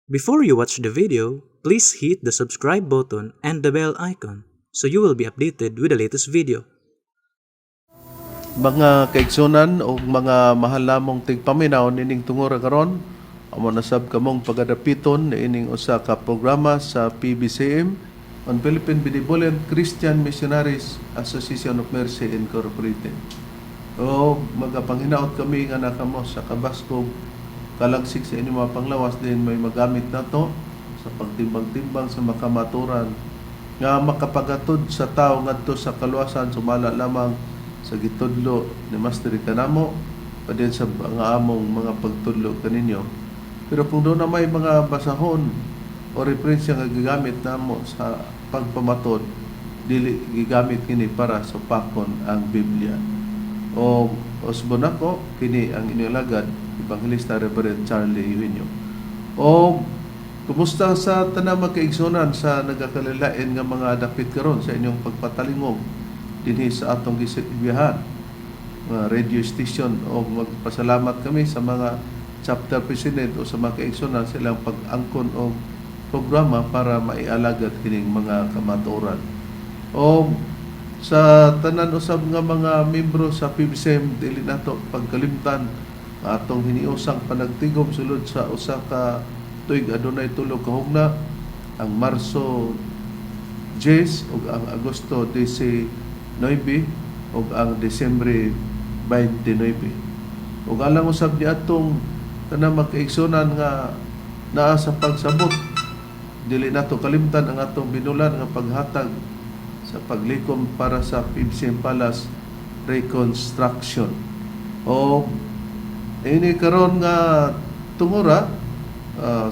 Before you watch the video, please hit the subscribe button and the bell icon so you will be updated with the latest video. Mga kaigsunan o mga mahal namong tigpaminaw nining tungura karon, amo na sab kamong pagadapiton niining usa ka programa sa PBCM on Philippine Benevolent Christian Missionaries Association of Mercy Incorporated. O magapanghinaot kami nga nakamo sa kabaskog kalagsik sa inyong mga panglawas din may magamit nato sa pagtimbang-timbang sa makamaturan nga makapagatod sa tao ngadto sa kaluwasan sumala lamang sa gitudlo ni Master kanamo padin sa nga among mga pagtudlo kaninyo. Pero kung doon na may mga basahon o referensya nga gigamit namo sa pagpamatod, dili gigamit kini para supakon ang Biblia. O usbon ako, kini ang inyong alagad, Evangelista Reverend Charlie Eugenio. O kumusta sa tanang magkaigsunan sa nagakalilain nga mga dapit karon sa inyong pagpatalingog dinhi sa atong gisilbihan mga radio station? O magpasalamat kami sa mga chapter president o sa mga kaigsunan sa ilang pag-angkon og programa para maialagad kining mga kamatuoran. O sa tanan usab nga mga membro sa PBCM, dili nato pagkalimtan ang atong hiniusang panagtigom sulod sa usa ka tuig adunay 3 ka hugna, ang Marso 10 ug ang Agosto 19 ug ang Desembre 29. Ug alang usab ni atong tanang magkaigsunan nga naa sa pagsabot, dili nato kalimtan ang atong binulan nga paghatag sa paglikom para sa PBCM Palace reconstruction. O ini karon nga tungura,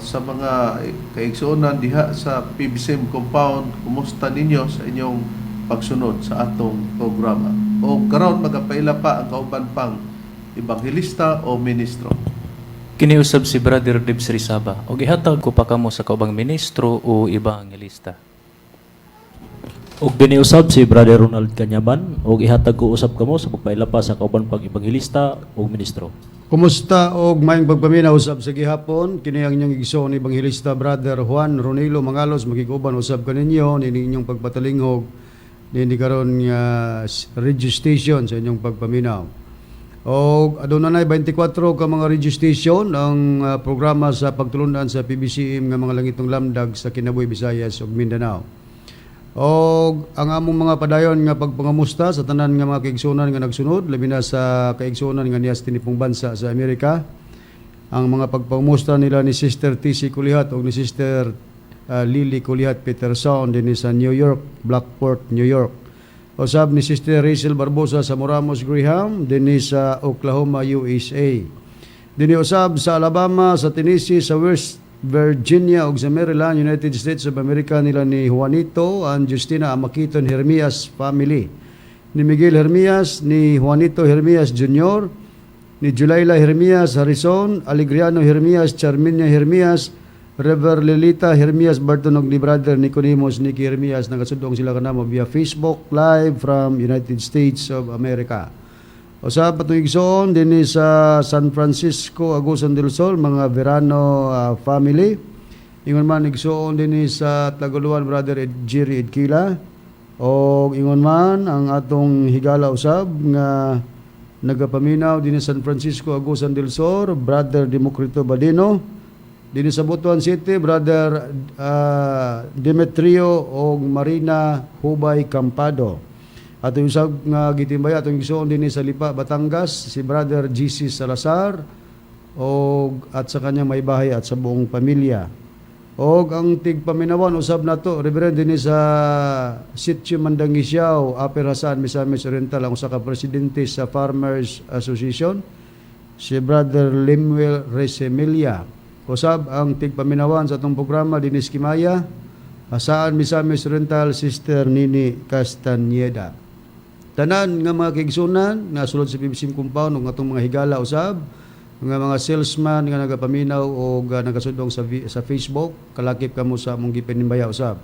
sa mga kaigsuonan diha sa PBCM compound, kumusta ninyo sa inyong pagsunod sa atong programa? O karon magapaila pa ang kauban pang ebanghelista o ministro. Kini usab si Brother Dibs Rizaba ug ihatag ko pa kamo sa kaubang ministro o ebanghelista. Ug dinhi usab si Brother Ronald Kanyaman ug ihatag ko usab kamo sa pagpaila pa sa kauban pag ebanghelista ug ministro. Kumusta og maayong pagpaminaw usab sa gihapon? Kini ang inyong igsoon ebanghelista Brother Juan Ronilo Mangalos, makiguban usab kaninyo nining inyong pagpatalingog niini karon nga radio station sa inyong pagpaminaw. Og aduna nay 24 ka mga radio station ang programa sa pagtulunan sa PBCM nga mga langitong lamdag sa Kinabuhi, Visayas ug Mindanao. Og ang among mga padayon nga pagpangamusta sa tanan nga mga kaigsuonan nga nagsunod, labi na sa kaigsuonan nga niya sa tinipong bansa sa Amerika. Ang mga pagpangamusta nila ni Sister TC Kulihat ug ni Sister Lily Kulihat Peterson dinhi sa New York, Blackport, New York. Usab ni Sister Rachel Barbosa sa Moramos Graham dinhi sa Oklahoma, USA. Dinhi usab sa Alabama, sa Tennessee, sa West Virginia ug sa Maryland, United States of America nila ni Juanito and Justina Amaquiton Hermias family. Ni Miguel Hermias, ni Juanito Hermias Jr., ni Julayla Hermias Harrison, Alegriano Hermias, Charminia Hermias, Rever Lilita Hermias Barton ug ni Brother Nicodemus Nicky Hermias, nagasudong sila kanamo via Facebook Live from United States of America. Usab atong igsoon dinhi sa San Francisco, Agusan del Sur, mga Verano family. Ingon man igsoon dinhi sa Taguluan, Brother Ed, Jerry Edkila. O ingon man ang atong higala usab nga nagapaminaw dinhi sa San Francisco, Agusan del Sur, Brother Democrito Badino. Dinhi sa Butuan City, Brother Demetrio og Marina Hubay Campado. Ato yung usab nga gitimbaya atong igsoon dinhi sa Lipa, Batangas, si Brother GC Salazar og at sa kanyang may bahay at sa buong pamilya. Og ang tigpaminawan usab nato Reverend dinhi sa Sitio Mandangisiao, Upper Jasaan, Misamis Oriental, ang usa ka presidente sa Farmers Association, si Brother Lemuel Resemilia. Usab ang tigpaminawan sa atong programa dinhi sa Kimaya, Jasaan, Misamis Oriental, Sister Nini Castañeda. Tanan nga mga kaigsunan nga sulod sa PBCM compound ug atong mga higala usab nga mga salesman nga nagapaminaw o nagasudong sa Facebook, kalakip kamo sa among gipanimbaya usab.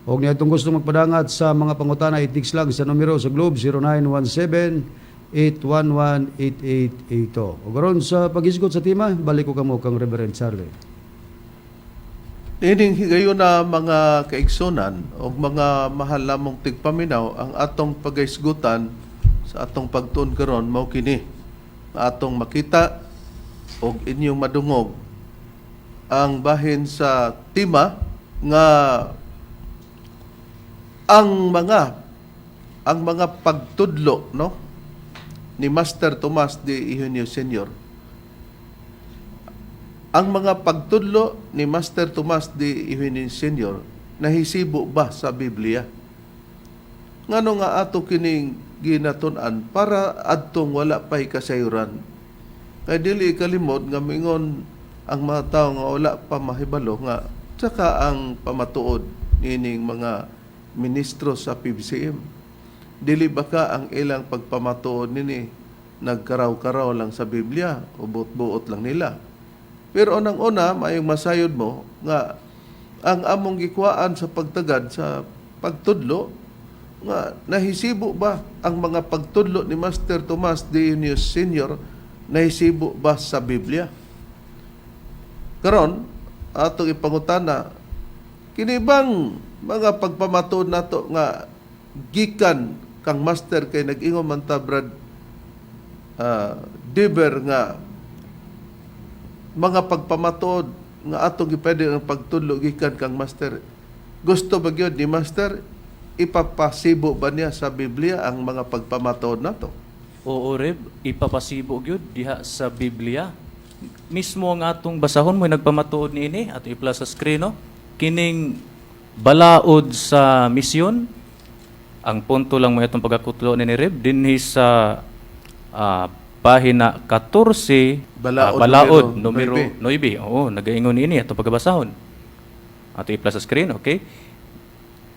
Og niadtong gusto magpadangat sa mga pangutana, i-text lang sa numero sa Globe 0917 811 8882. Ug aron sa paghisgot sa tema, balik ko kamo kang Reverend Charlie. Ining higayon na, mga kaigsunan o mga mahal namong tigpaminaw, ang atong pagaisgutan sa atong pagtuon karon mao kini nga atong makita og inyong madungog ang bahin sa tema nga ang mga pagtudlo, no, ni Master Tomas de Eugenio Senior. Ang mga pagtudlo ni Master Tomas de Eugenio Senior, nahisibo ba sa Biblia? Ngano nga ato kining ginatun-an? Para adtong wala pa'y kasayuran. Kay dili kalimod nga mingon ang mga tao nga wala pa mahibalo nga tsaka ang pamatuod nining mga ministro sa PBCM. Dili ba ka ang ilang pagpamatuod nini nagkaraw-karaw lang sa Biblia o buot-buot lang nila? Pero unang-una, mayong masayod mo nga ang among gikuhaan sa pagtagad sa pagtudlo nga nahisibo ba ang mga pagtudlo ni Master Tomas de Eugenio Senior, nahisibo ba sa Biblia? Karon, atong ipangutana, kini bang mga pagpamatuod nato nga gikan kang Master, kay nag-ingon man ta, Brad Diber, nga mga pagpamatuod nga atong gipwede ang pagtudlo gikan kang Master. Gusto ba gyud ni Master, ipapasibo ba niya sa Biblia ang mga pagpamatuod nato? Oo, Reb, ipapasibo gyud diha sa Biblia. Mismo ang atong basahon mo nagpamatuod niini ato ipla sa screen, no. Kining balaod sa misyon, ang punto lang mo itong pagkakutlo ni Reb dinhi sa pahina 14. Balaod. Balaod numero numero 9. Oo, nagaingon niini atong pagkabasahon. Ato ipla sa screen, okay?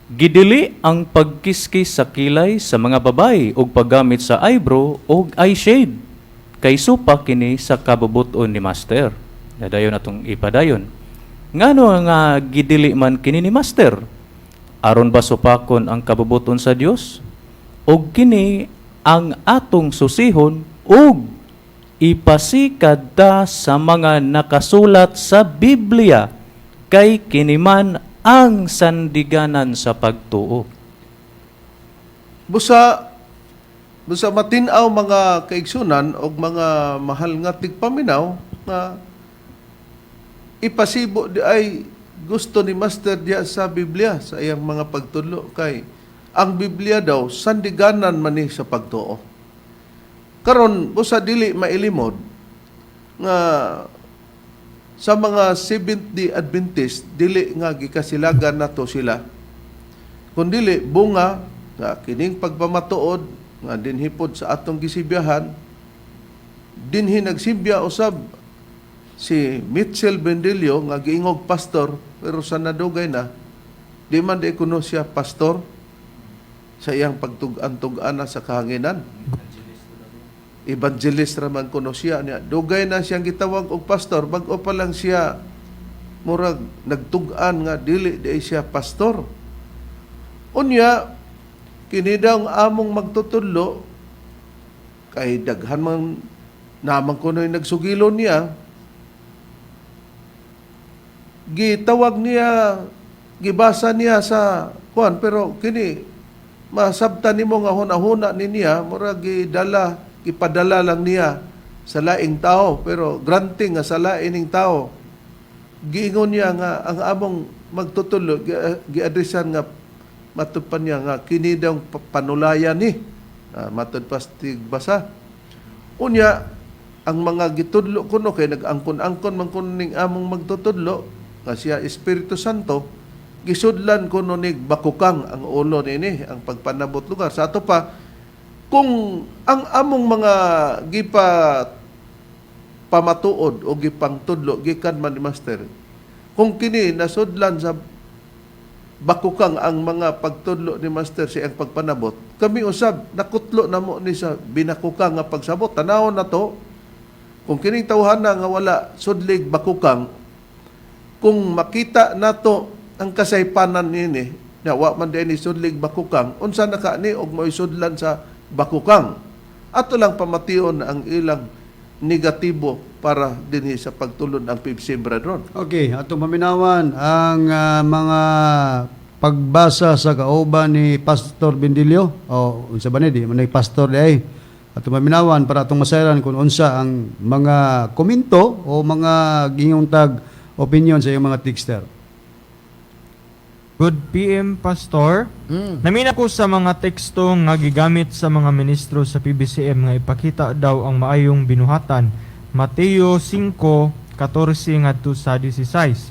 Gidili ang pagkiskis sa kilay sa mga babae ug paggamit sa eyebrow ug eyeshade. Kay supa kini sa kabubuton ni Master. Nadayon atong ipadayon. Ngano nga gidili man kini ni Master? Aron ba supakon ang kabubuton sa Dios? Og kini ang atong susihon ug ipasikad ta sa mga nakasulat sa Biblia kay kini man ang sandiganan sa pagtuo. Busa busa matin-aw, mga kaigsunan og mga mahal nga tigpaminaw, nga ipasibo di ay gusto ni Master diya sa Biblia sa iyang mga pagtudlo, kay ang Biblia daw sandiganan man ni sa pagtuo. Karon, busa dili mailimod nga sa mga Seventh-day Adventist, dili nga gikasilagan nato sila, kundili bunga nga kining pagpamatuod nga dinhipod sa atong gisibyahan, dinhi nagsimbya usab si Mitchell Bendilio nga giingog pastor, pero sa nadugay na di man di kuno siya pastor sa iyang pagtug-an-tug-an na sa kahanginan. Evangelist ra man kuno siya niya. Dugay na siyang gitawag og pastor, bag-o pa lang siya murag nagtug-an nga dili di siya pastor. Unya kini daw ang among magtutudlo, kay daghan man naman kuno'y nagsugilo niya, gitawag niya, gibasa niya sa kuan, pero kini masabtan nimo nga huna-huna ni niya mura gidala, gipadala lang niya sa laing tao, pero granting nga sa laing tao. Giingon niya nga ang among magtutudlo, giadresan nga matud pa niya nga kini daw panulayan ni matud pa basa. Unya ang mga gitudlo kuno, kay nag-angkon-angkon man kuno ning among magtutudlo nga siya Espiritu Santo, gisudlan kuno nig bakukang ang ulo nini ang pagpanabot lugar sa ato pa. Kung ang among mga gipa pamatuod o gipangtudlo gikan man ni Master, kung kini nasudlan sa bakukang ang mga pagtudlo ni Master sa iyang pagpanabot, kami usab nakutlo na mo ni sa binakukang nga pagsabot. Tanawon na to kung kining tawhana nga wala sudlig bakukang, kung makita nato ang kasaypanan nini na wa man ni sudlig bakukang, unsa na ka ni og mo'y sudlan sa bakukang? Ato lang pamation ang ilang Negatibo para dinhi sa pagtulod ang PBCM, Brad Ron. Okay, atong paminawan ang mga pagbasa sa kauban ni Pastor Bendilio o unsa ba ni, di man ni pastor di ay. Atong paminawan para atong masayran kung unsa ang mga komento o mga gingong tag opinion sa iyong mga texter. Good PM, Pastor. Namina ko sa mga teksto nga gigamit sa mga ministro sa PBCM nga ipakita daw ang maayong binuhatan. Mateo 5:14 ngadto sa 16.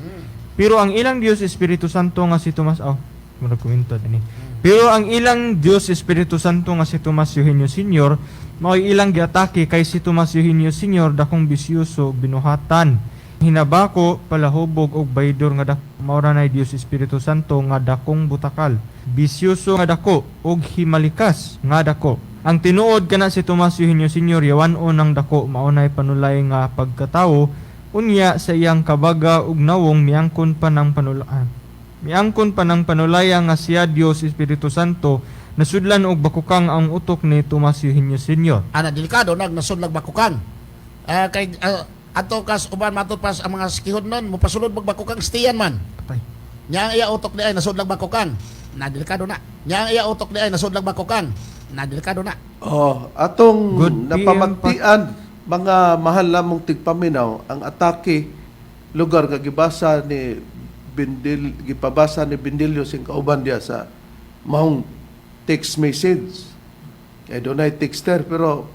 Pero ang ilang Dios Espiritu Santo nga si Tomas, oh, murag komento dinhi. Pero ang ilang Dios Espiritu Santo nga si Tomas Eugenio Senior mao'y ilang giatake kay si Tomas Eugenio Senior dakong bisyoso ug binuhatan. Hinabako, palahubog og baydor nga dako, mao ra nay Dios Espiritu Santo nga dakong butakal. Bisyoso nga dako ug himalikas nga dako. Ang tinuod kana si Tomas Eugenio Senior yawan-on ang dako, mao nay panulay nga pagkatawo, unya sa iyang kabaga ug nawong miangkon pa ng panulaan. Miangkon pa ng panulaya nga siya Dios Espiritu Santo, nasudlan og bakukang ang utok ni Tomas Eugenio Senior. Ana, delikado nag nasudlag bakukang. Kay ato kas uban matud pas ang mga sikihod nun mopasulod magbakukang stiyan man. Patay. Nya ang iya utok ni ay nasudlag bakukang. Na delikado na. Nya ang iya utok ni ay nasudlag bakukang. Na delikado na. Oh, atong Good PM. napamagtian, mga mahal namong tigpaminaw, ang atake lugar nga gibasa ni Bindil, gipabasa ni Bindilyo sing kauban diya sa maong text message. Kay dunay texter, pero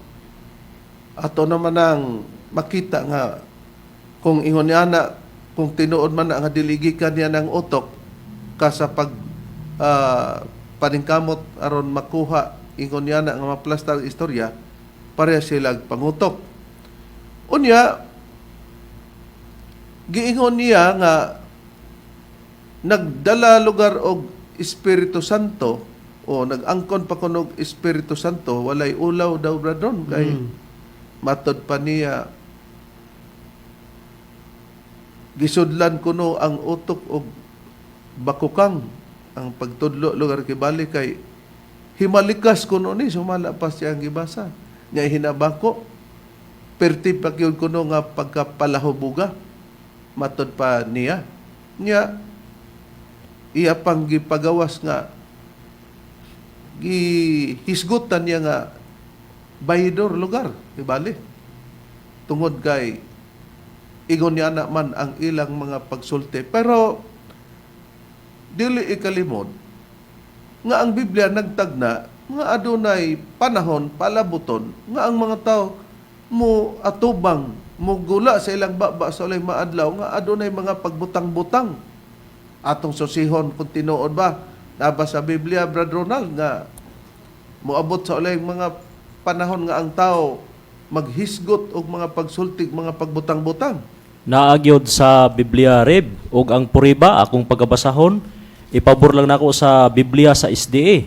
ato naman ang makita nga kung ingon niya na, kung tinuod man na nga diligikan niya ng utok ka sa pag paningkamot aron makuha ingon niya na nga maplastar ang istorya, pareha sila pangutok. Unya giingon niya nga nagdala lugar og Espiritu Santo o nag-angkon pa kuno og Espiritu Santo, walay ulaw daw, Brad Ron, kay matod pa niya gisudlan kuno ang utok og bakukang ang pagtudlo lugar kibali kay himalikas kuno ni sumala pa siya ang gibasa nya, hinabako, perti pa gyud kuno nga pagkapalahubuga matod pa niya. Nya iya pang gipagawas nga gihisgutan niya nga bayidor lugar ibali tungod kay ingon niya na man ang ilang mga pagsulti. Pero dili ikalimod nga ang Biblia nagtagna nga adunay panahon palabuton nga ang mga tao mo atubang, mo gula sa ilang baba sa ulay maadlaw nga adunay mga pagbutang-butang. Atong susihon kung tinuod ba naba sa Biblia, Brad Ronald, nga moabot sa ulay mga panahon nga ang tao maghisgot og mga pagsultig, mga pagbutang-butang? Naa gyod sa Biblia, Reb, ug ang puriba akong pagabasahon, ipabor lang nako sa Biblia sa SDA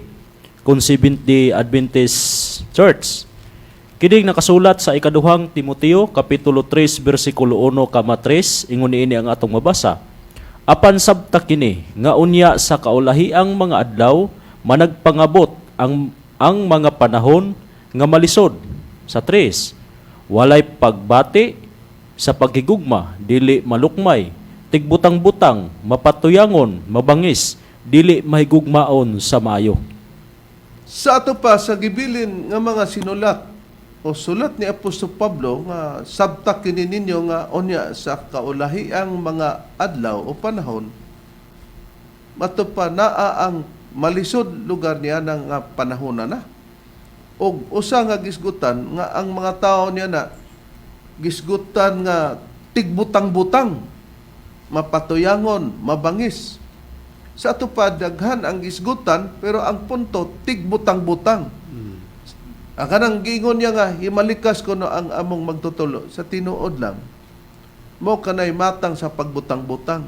kung Seventh-day Adventist Church. Kining nakasulat sa ikaduhang Timoteo kapitulo 3 bersikulo 1 kama 3, ingon niini ang atong mabasa. Apan sabta kini nga unya sa kaulahiang mga adlaw managpangabot ang mga panahon nga malisod. Sa 3, walay pagbati sa paghigugma, dili malukmay, tigbutang-butang, mapatuyangon, mabangis, dili mahigugmaon sa maayo. Sa ato pa sa gibilin nga mga sinulat o sulat ni Apostol Pablo nga sabta kini ninyo nga unya sa kaulahiang mga adlaw o panahon mato pa naa ang malisod lugar niya nga panahon na og usa nga gisgutan nga ang mga tao niya na gisgutan nga tigbutang-butang, mapatuyangon, mabangis. Sa ato pa daghan ang gisgutan, pero ang punto tigbutang-butang. Ang kanang giingon niya nga himalikas kuno ang among magtutulo, sa tinuod lang mo kanay matang sa pagbutang-butang.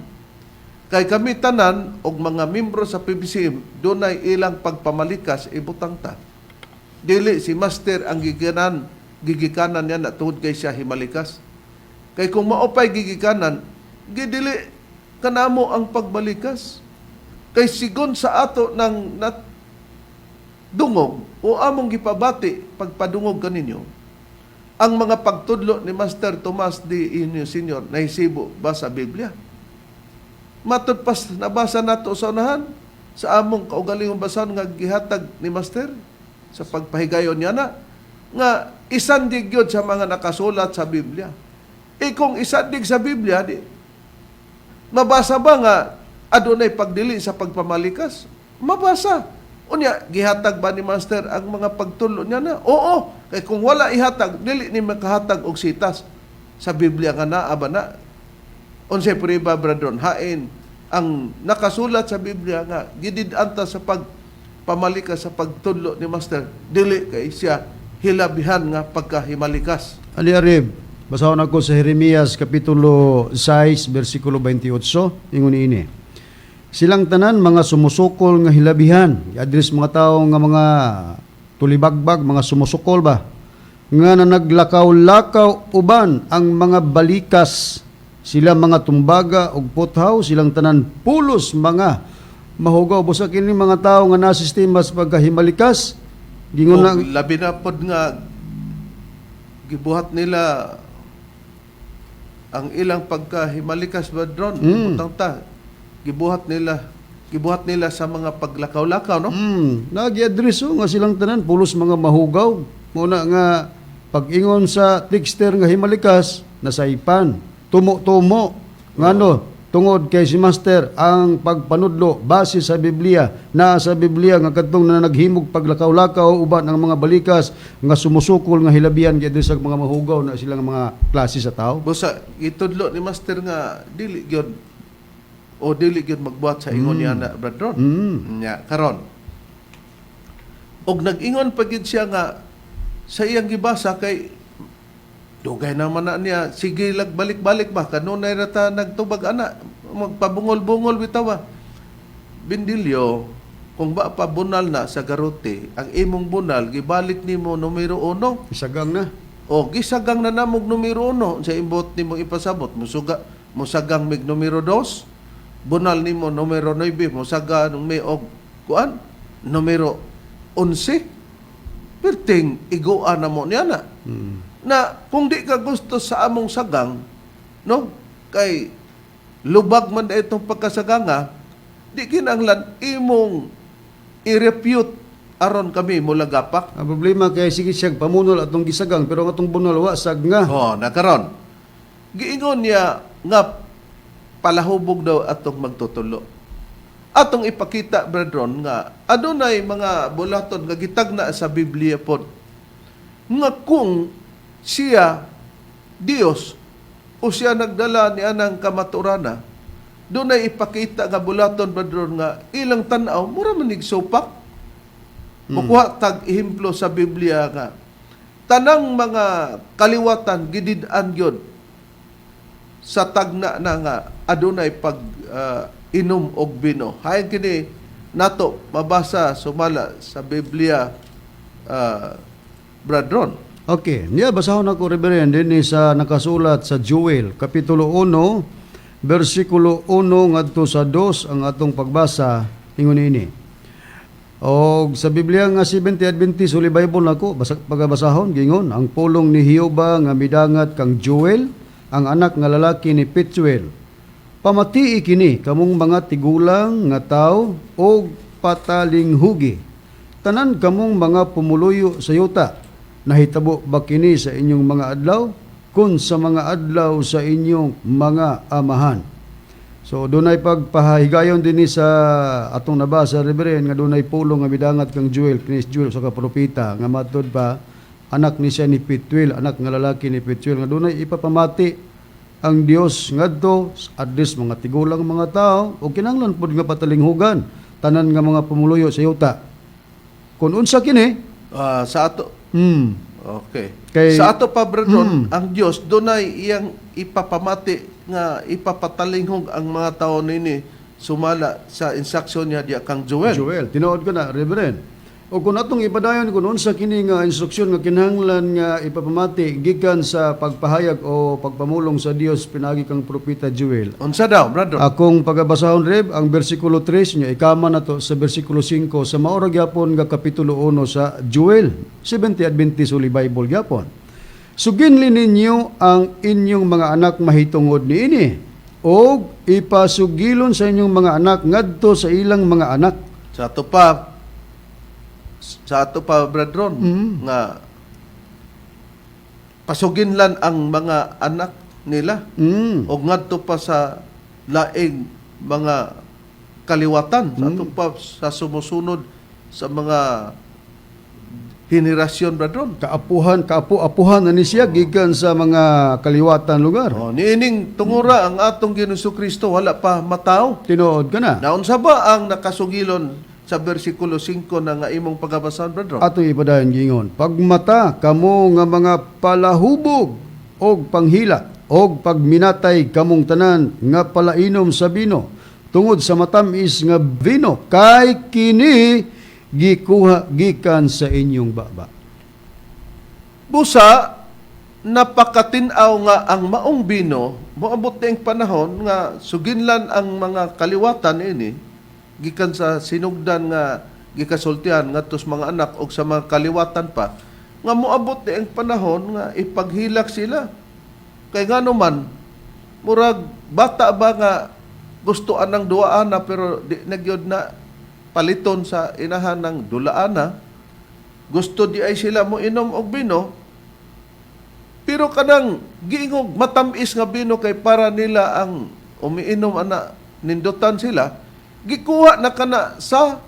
Kay kami tanan og mga membro sa PBCM dunay ilang pagpamalikas, ibutang ta. Dili si master ang gigikanan niya na tungod kay siya himalikas. Kay kung maupay gigikanan, gidili kanamo ang pagbalikas. Kay sigon sa ato ng nat dungog o among gipabati pagpadungog kaninyo, Ang mga pagtudlo ni Master Tomas D. Inyo Senior nahisibo ba sa Biblia? Matud pas nabasa nato sa unahan sa among kaugalingong basahan nga gihatag ni Master sa pagpahigayon niya na nga isandig gyud sa mga nakasulat sa Biblia. E kung isandig sa Biblia, di, mabasa ba nga adunay pagdili sa pagpamalikas? Mabasa. Unya, gihatag ba ni Master ang mga pagtulo niya na? Oo. Kay kung wala ihatag, dili ni makahatag og sitas sa Biblia nga naa ba na? Unsay prueba, brethren, hain ang nakasulat sa Biblia nga gidid-an ta sa pagpamalikas sa pagtudlo ni Master, dili kay siya hilabihan nga pagkahimalikas. Ali Arib, basahon ako sa Jeremias Kapitulo 6, versikulo 28, ingon ini. Silang tanan mga sumusukol nga hilabihan, i-address mga tao nga mga tulibagbag, mga sumusukol ba, nga nanaglakaw-lakaw uban ang mga balikas, sila mga tumbaga ug puthaw, silang tanan pulos mga mahugaw. Busa kini mga tao nga nasistema sa pagkahimalikas, gingon na Og labi na pod nga gibuhat nila ang ilang pagkahimalikas, brethren, butang ta gibuhat nila sa mga paglakaw-lakaw, no? Nagi-address oh, nga silang tanan pulos mga mahugaw. Muna nga pag-ingon sa trickster nga himalikas nasaypan, tumo-tumo. Ngano tungod kay si Master ang pagpanudlo base sa Biblia, naa sa Biblia nga kadtong na naghimog paglakaw-lakaw uban ang mga balikas nga sumusukol nga hilabihan, gi-address ang mga mahugaw na silang mga klase sa tao. Busa gitudlo ni Master nga dili gyud o dili gyud magbuhat sa ingon niya na, brethren. Nya karon, og nag-ingon pa gyud siya nga sa iyang gibasa kay dugay naman na niya, sige lag balik-balik ba, kanunay ra ta nagtubag ana, magpabungol-bungol bitaw ba. Bindilyo, kung ba pa bunal na sa garote ang imong bunal, gibalik nimo numero uno. Isagang na. O gisagang na namog numero uno sa imbot nimo ipasabot, musuga musagang mig numero dos, bunal nimo numero 9, musaga nung may og kuan numero 11, perting iguan na mo niya na. Na kung di ka gusto sa among sagang, no, kay lubag man na itong pagkasaganga, di kinahanglan imong i-refute aron kami mulagapak. Ang problema kay sige siya pamunol atong gisagang pero ang atong bunol wa sag nga. Oh, nakaron. Giingon niya nga palahubog daw atong magtutulo. Atong ipakita, brethren, nga adunay mga bulaton nga gitagna sa Biblia pod nga kung siya Dios o siya nagdala ni anang kamaturana, dunay ipakita nga bulaton, brethren, nga ilang tan-aw mura man nig supak. Mukuha tag ehemplo sa Biblia nga tanang mga kaliwatan gidid-an gyud sa tagna na nga adunay pag inom og bino. Hain kini nato mabasa sumala sa Biblia, brethren. Okay, niya basahon ako, Reverend, dinhi sa nakasulat sa Joel Kapitulo 1 versikulo 1 ngadto sa 2 ang atong pagbasa, ingon ini. Og sa Biblia nga Seventh Adventist Holy Bible nako basa, pagabasahon gingon ang pulong ni Jehova nga midangat kang Joel, ang anak nga lalaki ni Petuel. Pamatii kini kamong mga tigulang nga tawo og patalinghugi. Tanan kamong mga pumuluyo sa yuta. Nahitabo ba kini sa inyong mga adlaw kun sa mga adlaw sa inyong mga amahan? So dunay pagpahigayon dinhi sa atong nabasa, Reverend, nga dunay pulong nga midangat kang Joel, kini si Joel sa ka propeta nga matud pa anak ni siya ni Petuel, anak nga lalaki ni Petuel, nga dunay ipapamati ang Dios ngadto at least mga tigulang mga tao o kinahanglan pud nga patalinghugan tanan nga mga pumuluyo sa yuta. Kung unsa kini, Sa ato Okay. Kay- Sa ato pa, brethren, ang Dios dunay iyang ipapamati nga ipapatalinghog ang mga tao nini sumala sa instruction niya diya kang Joel. Joel, tinuod ko na, Reverend. O kung atong ipadayon kung unsa kini nga instruksyon nga kinahanglan nga ipapamati gikan sa pagpahayag o pagpamulong sa Dios pinagi kang propeta Joel. Unsa daw, brethren? Akong pagabasahon, Rev, ang bersikulo 3 niya ikama na to sa bersikulo 5 sa maora gyapon nga kapitulo 1 sa Joel, 70 Adventist Holy Bible gyapon. Suginli ninyo ang inyong mga anak mahitungod niini og ipasugilon sa inyong mga anak ngadto sa ilang mga anak. Sa ato pa, Brad Ron, nga pasuginlan ang mga anak nila og ngadto pa sa laing mga kaliwatan, sa ato pa sa sumusunod sa mga henerasyon, Brad Ron. Kaapuhan, kaapu-apuhan na ni siya gikan sa mga kaliwatan lugar. Oh, niining tungura ang atong Ginoong Kristo wala pa matao. Tinuod ka na. Naunsa ba ang nakasugilon sa bersikulo 5 na nga imong pagabasahan, Brad Ron? Atong ipadayon gingon. Pagmata kamo nga mga palahubog og panghila og pagminatay kamong tanan nga palainom sa bino tungod sa matamis nga bino kay kini gikuha gikan sa inyong baba. Busa, napakatin-aw nga ang maong bino, moabot na ang panahon nga suginlan ang mga kaliwatan ini gikan sa sinugdan nga gikasultihan ngadto sa mga anak og sa mga kaliwatan pa nga moabot na ang panahon nga ipaghilak sila. Kay ngano man, murag bata ba nga gusto anang duwaana pero di na gyud na paliton sa inahan ng dulaana. Gusto di ay sila mo inom og bino, pero kanang giingog matamis nga bino kay para nila ang umiinom ana nindutan sila, gikuha na kana sa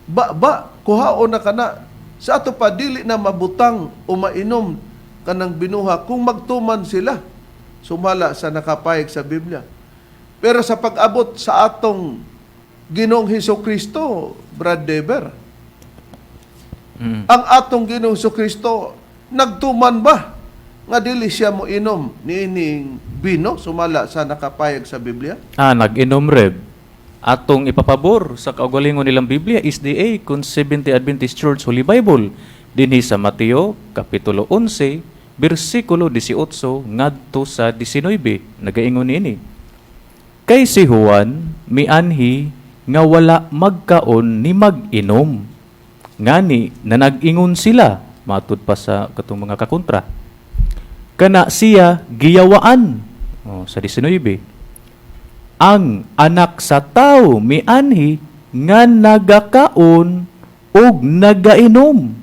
ba kuhaon na kana sa ato pa, dili na mabutang o mainom kanang binuha kung magtuman sila sumala sa nakapayag sa Biblia. Pero sa pag-abot sa atong Ginoong Hesus Kristo, Brad Dever, ang atong Ginoong Kristo nagtuman ba nga dili siya mo inom niining bino sumala sa nakapayag sa Biblia? Ah, nag-inom, Reb. Atong ipapabor sa kaugalingon nilang Biblia, SDA, kung Seventh Adventist Church Holy Bible, dinhi sa Mateo, Kapitulo 11, bersikulo 18, ngadto sa 19, nagaingon niini. Kay si Juan, mianhi, nga wala magkaon ni mag-inom. Ngani, na nag-ingon sila, matud pa sa katong mga kakontra. Kana siya giyawaan. Oh, sa 19. Ang anak sa tao mianhi nga nagakaon ug nagainom.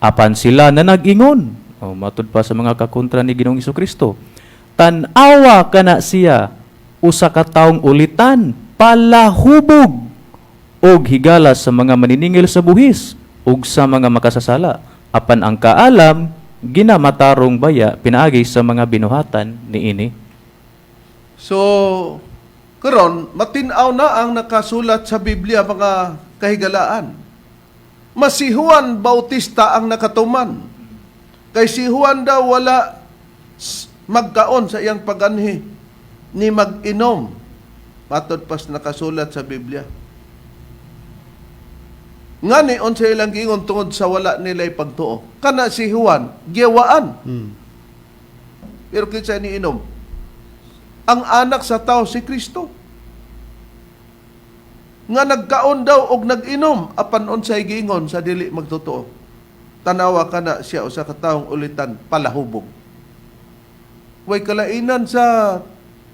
Apan sila na nag-ingon. Oh, matud pa sa mga kakontra ni Ginoong Kristo. Tan-awa kana siya usa ka taong ulitan, palahubog og higala sa mga maniningil sa buhis ug sa mga makasasala. Apan ang kaalam ginamatarong baya pinaagi sa mga binuhatan niini. So, karon matin-aw na ang nakasulat sa Biblia, mga kahigalaan. Mas si Juan Bautista ang nakatuman. Kay si Juan daw wala magkaon sa iyang paganhi ni mag-inom. Matod pas nakasulat sa Biblia. Ngani unsa ilang giingon tungod sa wala nila pagtuo? Kana si Juan giyawaan. Pero kinsa niinom? Ang anak sa tao, si Kristo. Nga nagkaon daw og nag-inom, apan unsay giingon sa dili magtotoo? Tanawa kana siya usa ka taong ulitan, palahubog. Way kalainan sa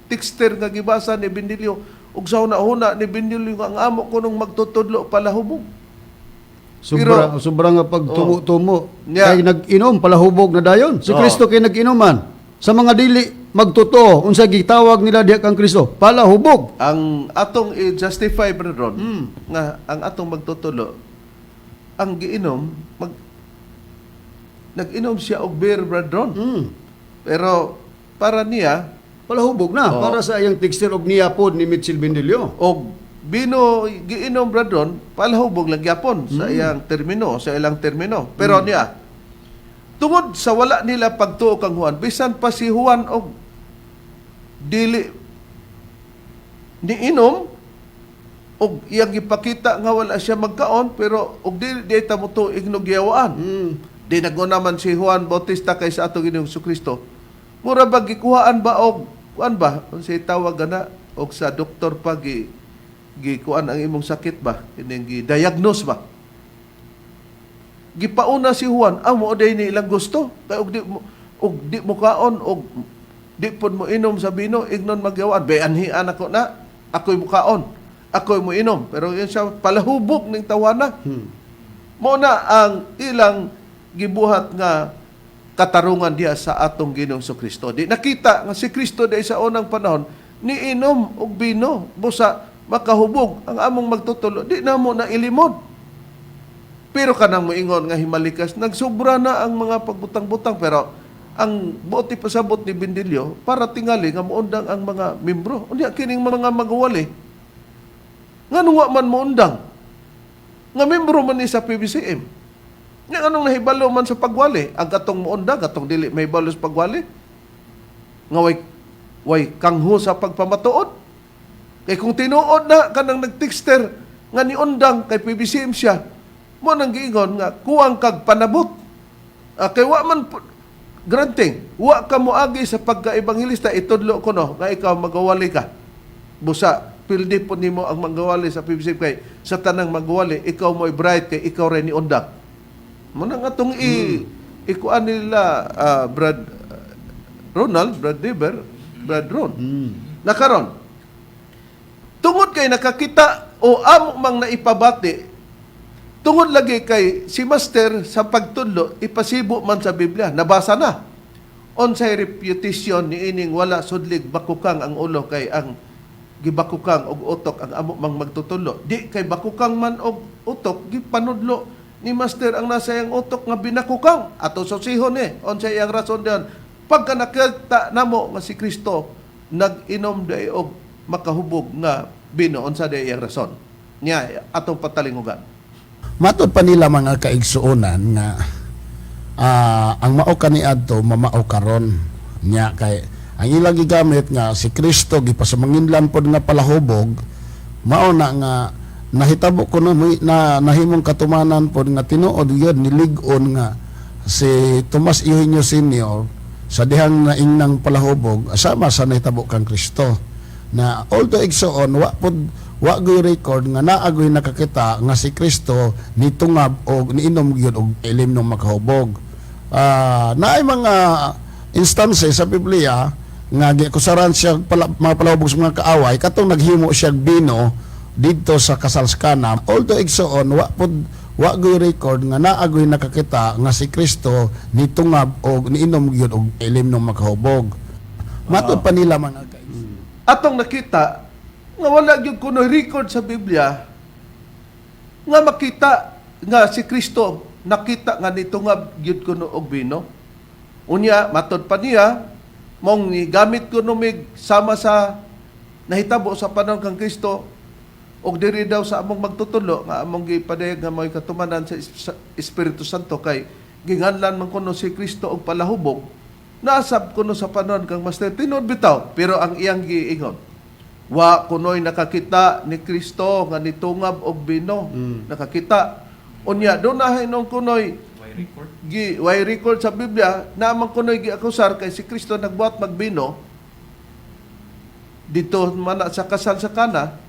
texter nga gibasa ni Bendilio ug sa huna-huna ni Bendilio nga ang amo kunong magtutudlo palahubog. Sobra, Pero- sobra nga pagtumo-tumo. Yeah. Kay nag-inom, palahubog na dayon. Si Kristo kay nag-inuman. Sa mga dili magtotoo, unsa gitawag nila diha kang Kristo? Palahubog. Ang atong i-justify, Brother Ron, nga ang atong magtutulo ang giinom nag-inom siya og beer, Brother Ron. Pero para niya Palahubog na para sa iyang texter og niya pod ni Mitchell Bendilio. Og bino giinom, Brother Ron, palahubog lang gyapon sa iyang termino, sa ilang termino. Pero niya tungod sa wala nila pagtuo kang Juan, bisan pa si Juan og dili niinom og iyang gipakita nga wala siya magkaon, pero og dili di ta mo tuig no giyawaan. Di naguna man si Juan Bautista kay sa atong Ginoong Kristo. Mura ba gikuhaan ba og kuan ba, unsay tawag gana og sa doktor pa gi gikuan ang imong sakit ba, kining gi-diagnose ba? Gipauna si Juan, amo day ni ilang gusto kay og di Og di mo kaon og di pod mo inom sa bino, ignon magyawaan. Bay anhian ako na, ako'y mukaon, ako'y mo inom. Pero yun siya, palahubog ning tawana. Mo na ang ilang gibuhat nga katarungan diha sa atong Ginoong Kristo. Di nakita nga si Kristo di sa unang panahon niinom og bino busa makahubog ang among magtutulo. Di na mo na ilimod. Pero kanang moingon nga himalikas, nagsubra na ang mga pagbutang-butang, pero ang buot ipasabot ni Bindilyo para tingali nga muundang ang mga membro. Unya kining mga magwali. Nganong wa man muundang? Nga membro man ni sa PBCM. Nga anong nahibalo man sa pagwali? Ang katong muundang, katong dili mahibalo sa pagwali. Nga way kangho sa pagpamatuod. Kay kung tinuod na kanang nagtexter nga niundang kay PBCM siya, mo nang giingon nga kuwang kag panabot. Ah, kay wa man granting, wa ka moagi sa pagka-ebanghelista, itudlo ko no nga ikaw magawali ka. Busa pildi po nimo ang magawali sa PBCM kay sa tanang magawali ikaw mo'y bright kay ikaw rin niundang. Mo na nga tong ikuan nila Brad Ronald, Brad Deber, Brad Ron. Nakaron. Tungod kay nakakita o amo mang naipabati, tungod lagi kay si Master sa pagtudlo ipasibo man sa Biblia, nabasa na. Unsay reputation ni ining wala sudlig bakukang ang ulo kay ang gibakukang og utok ang amo mang magtutulo. Di kay bakukang man og utok, gipanudlo ni Master ang nasa iyang utok nga binakukang. Ato susihon eh. Unsay iyang rason diyan? Pagka nakita namo nga si Kristo nag-inom day og makahubog nga bino, unsa day iyang rason? Niya atong patalingugan. Matod pa nila, mga kaigsuonan, nga ang mao kaniadto mamao karon nya kay ang ilang gigamit nga si Kristo gipasamanginlan pod nga palahubog, mao na nga nahitabo kuno na nahimong katumanan pod nga tinuod gyud nilig-on nga si Tomas Eugenio Senior sa dihang naingnang palahubog sama sa nahitabo kang Kristo. Na although, igsoon, wa pod wa goy record nga naa goy nakakita nga si Kristo nitungab og niinom gyud og ilim ng makahubog. Naay mga instances sa Biblia nga gikusaran siya pala, mga palahubog sa mga kaaway katong naghimo siya bino didto sa kasal sa Kana. Although, igsoon, wa pod wa goy record nga naa goy nakakita nga si Kristo nitungab og niinom gyud og ilim ng makahubog. Matod pa nila, mga kaigsuonan. Atong nakita nga wala gyud kuno record sa Biblia nga makita nga si Kristo nakita nga nitungab gyud kuno og bino. Unya matod pa niya mong gamit kuno mig sama sa nahitabo sa panahon kang Kristo og diri daw sa among magtutulo nga among gipadayag nga mo'y katumanan sa Espiritu Santo kay ginganlan man kuno si Kristo og palahubog, nasab kuno sa panahon kang Master. Tinuod bitaw, pero ang iyang giingon, wa kuno'y nakakita ni Kristo nga nitungab og bino. Nakakita unya do na hinong kuno'y gi way record sa Biblia na man kuno'y giakusar kay si Kristo nagbuhat magbino dito man na sa kasal sa Kana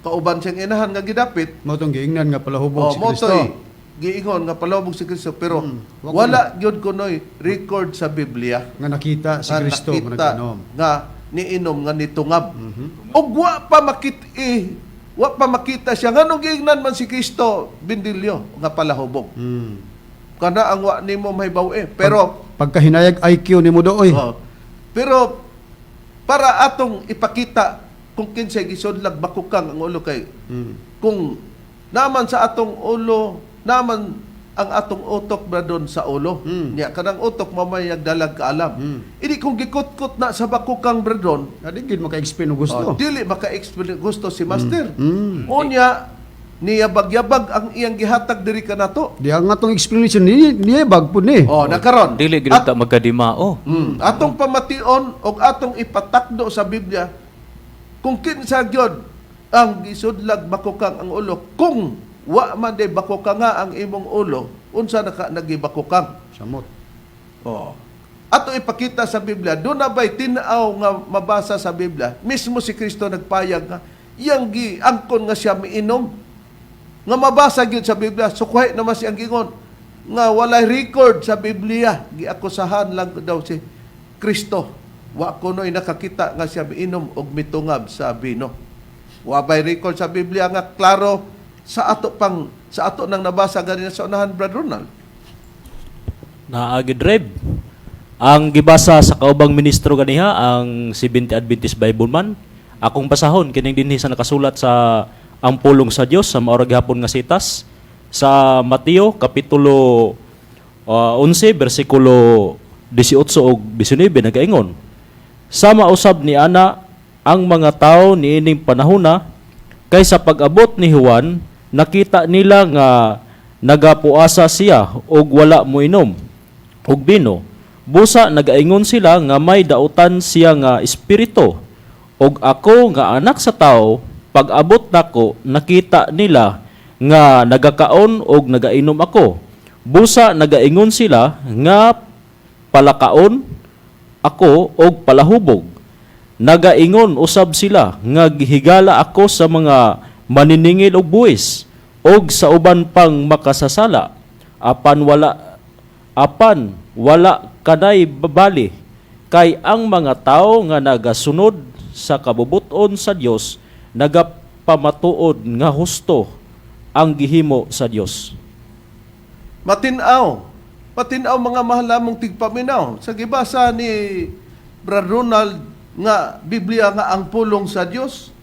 kauban siyang inahan nga gidapit. Mao tong giingnan nga palahubog Oh, si mo Kristo. to'y giingon nga palahubog si Kristo, pero Wa wala gyud kuno'y record sa Biblia nga nakita si nga Kristo nga nakita nag-inom. nga niinom nga nitungab. Og wa pa makita siya nganong giingnan man si Kristo, Bindilyo, nga palahubog. Kana ang wa nimo mahibaw eh. Pero Pagkahinayag IQ nimo dooy. Oh, pero para atong ipakita kung kinsay gisudlag bakukang ang ulo kay kung naman sa atong ulo, naman ang atong utok bradon sa ulo. Nya kanang utok mamay dalag kaalam. Ini kung gikutkot na sa bakukang, bradon, Adi gid maka-explain og gusto. oh, dili maka-explain gusto si master. Unya niyabag-yabag ang iyang gihatag diri kanato. Di ang atong explanation ni niya bag pud ni. Oh, nakaron. Dili gyud ta magkadimao. Atong pamation og atong ipatakdo sa Biblia kung kinsa gyud ang gisudlag bakukang ang ulo. Kung wa man day bakukang nga ang imong ulo, unsa na ka nagibakukang? Samot. Oh. Ato ipakita sa Biblia, doon na ba'y tinaw nga mabasa sa Biblia, mismo si Kristo nagpayag nga, iyang giangkon nga siya miinom, nga mabasa gyud sa Biblia, sukhay naman siyang gingon. Nga walay record sa Biblia, giakusahan lang daw si Kristo. Wa kuno'y nakakita nga siya miinom og mitungab sa bino. Wa bay record sa Biblia nga klaro sa ato nang nabasa ganina sa unahan, Brad Ronald. Naagid, Reb. Ang gibasa sa kaubang ministro ganiha ang Seventh Adventist Bible man. Akong basahon kining dinhi sa nakasulat sa ang pulong sa Dios sa maura gihapon nga sitas sa Mateo kapitulo 11 bersikulo 18 ug 19, nagaingon: "Sama usab ni ana ang mga tao niining panahona, kay sa pag-abot ni Juan nakita nila nga nagapuasa siya ug wala moinom og bino. Busa nagaingon sila nga may dautan siya nga espiritu. Og ako nga Anak sa Tao, pag-abot nako nakita nila nga nagakaon og nagainom ako. Busa nagaingon sila nga palakaon ako og palahubog. Nagaingon usab sila nga gihigala ako sa mga maniningil og buwis og sa uban pang makasasala. Apan wala kanay babali, kay ang mga tao nga nagasunod sa kabubuton sa Dios nagapamatuod nga husto ang gihimo sa Dios." Matinaw. Matinaw, mga mahal namong tigpaminaw. Sa gibasa ni Brad Ronald nga Biblia nga ang pulong sa Dios,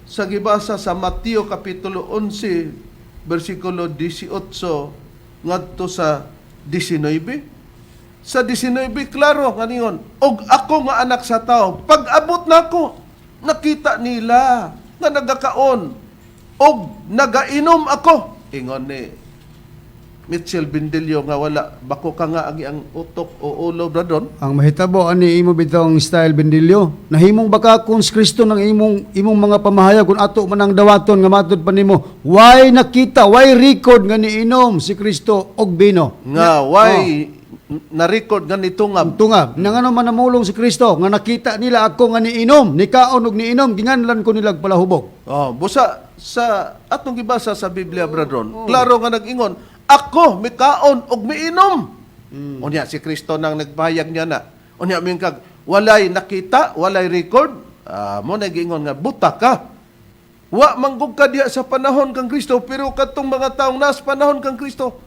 sa gibasa sa Mateo kapitulo 11 bersikulo 18 ngadto sa 19. Sa 19, klaro nga ningon, "Og ako nga Anak sa Tao, pag-abot nako nakita nila nga nagakaon og nagainom ako." Ingon ni Mitchell Bindilio nga wala bako ka nga ang iyang utok o ulo, bradon. Ang mahitabo ani imo bitong style, Bendilio. Nahimong baka kung si Kristo ng imong imong mga pamahayag kung ato man ang dawaton nga matud pa nimo. Why nakita, why record nga niinom si Kristo og bino? Nga why na-record nga nitungab? Ang tungab. Nang ano man namulong si Kristo nga nakita nila ako nga niinom, nikaon og niinom, ginganlan ko nila palahubog. Oh, busa sa atong gibasa sa Biblia, bradron, klaro nga nag-ingon, "Ako mikaon og miinom." Unya si Kristo nang nagpahayag niya na. Unya mingkag walay nakita, walay record, ah, mo nag-ingon nga buta ka. Wa manggug ka diha sa panahon kang Kristo, pero katong mga taong nas panahon kang Kristo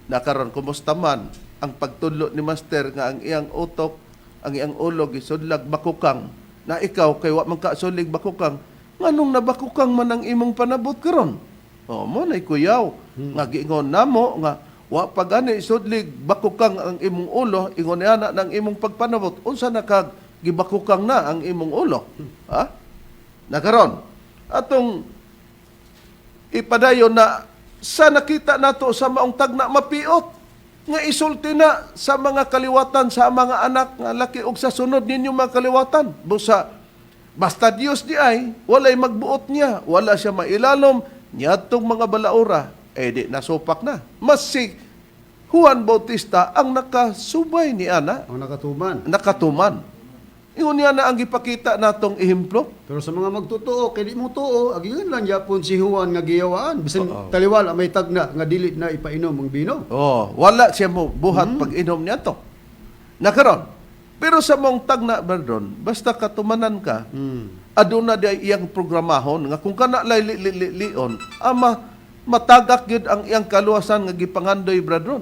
nakaron, kumusta man ang pagtudlo ni Master nga ang iyang utok, ang iyang ulo gisudlag bakukang na ikaw kay wa man ka sulig bakukang, nganong nabakukang man ang imong panabot karon? Oh, mo nay kuyaw nga giingon namo nga wa pa gani sudlig bakukang ang imong ulo, ingon niya na ng imong pagpanabot, unsa na kag gibakukang na ang imong ulo, ha? Nakaron atong ipadayon na sa nakita nato sa maong tagna, mapiot nga isulti na sa mga kaliwatan, sa mga anak nga laki og sa sunod ninyo mga kaliwatan. Busa basta Dios di ay walay magbuot niya, wala siya mailalom niadtong mga balaura, eh di nasupak na. Mas si Juan Bautista ang nakasubay ni ana. Ang nakatuman. Nakatuman. Ingon niya na ang gipakita natong ehemplo. Pero sa mga magtotoo, kay di mo tuo, agingan lang yapon si Juan nga giyawaan. Bisan taliwala may tagna nga dili na ipainom ang bino. Oh, wala siya mo buhat pag-inom niya to. Nakaron. Pero sa mong tagna, Berdon, basta katumanan ka, aduna di ay iyang programahon nga kung kana lay li, li, li, lion, ama matagak gyud ang iyang kaluwasan nga gipangandoy, brethren.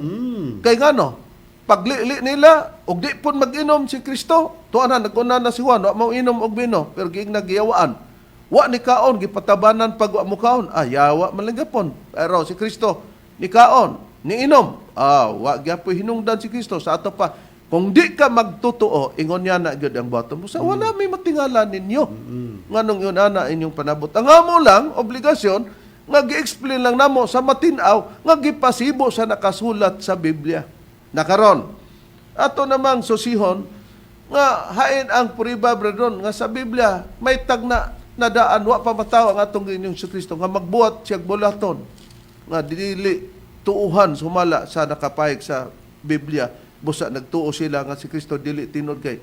Kay ngano? Paglili nila og di pud mag-inom si Kristo, tuwa na naguna na si Juan, wa mo inom og bino, pero giing nagiyawaan. Wa ni kaon, gipatabanan pag wa mo kaon. Ah, yawa man lang gapon. Pero si Kristo ni kaon, ni inom. Ah, wa gyapoy hinungdan si Kristo sa ato pa. Kung di ka magtotoo, ingon niya na gyud ang buhaton mo. Sa wala may matingala ninyo. Nganong yun ana inyong panabot. Ang amo lang obligasyon nga gi-explain lang namo sa matinaw nga gipasibo sa nakasulat sa Biblia. Nakaron. Ato namang susihon nga hain ang puriba, brethren, nga sa Biblia may tagna na daan wa pa matawo ang atong Ginoong Kristo nga magbuhat siya bulaton nga dili tuuhan sumala sa nakapayag sa Biblia. Busa nagtuo sila nga si Kristo dili tinuod kay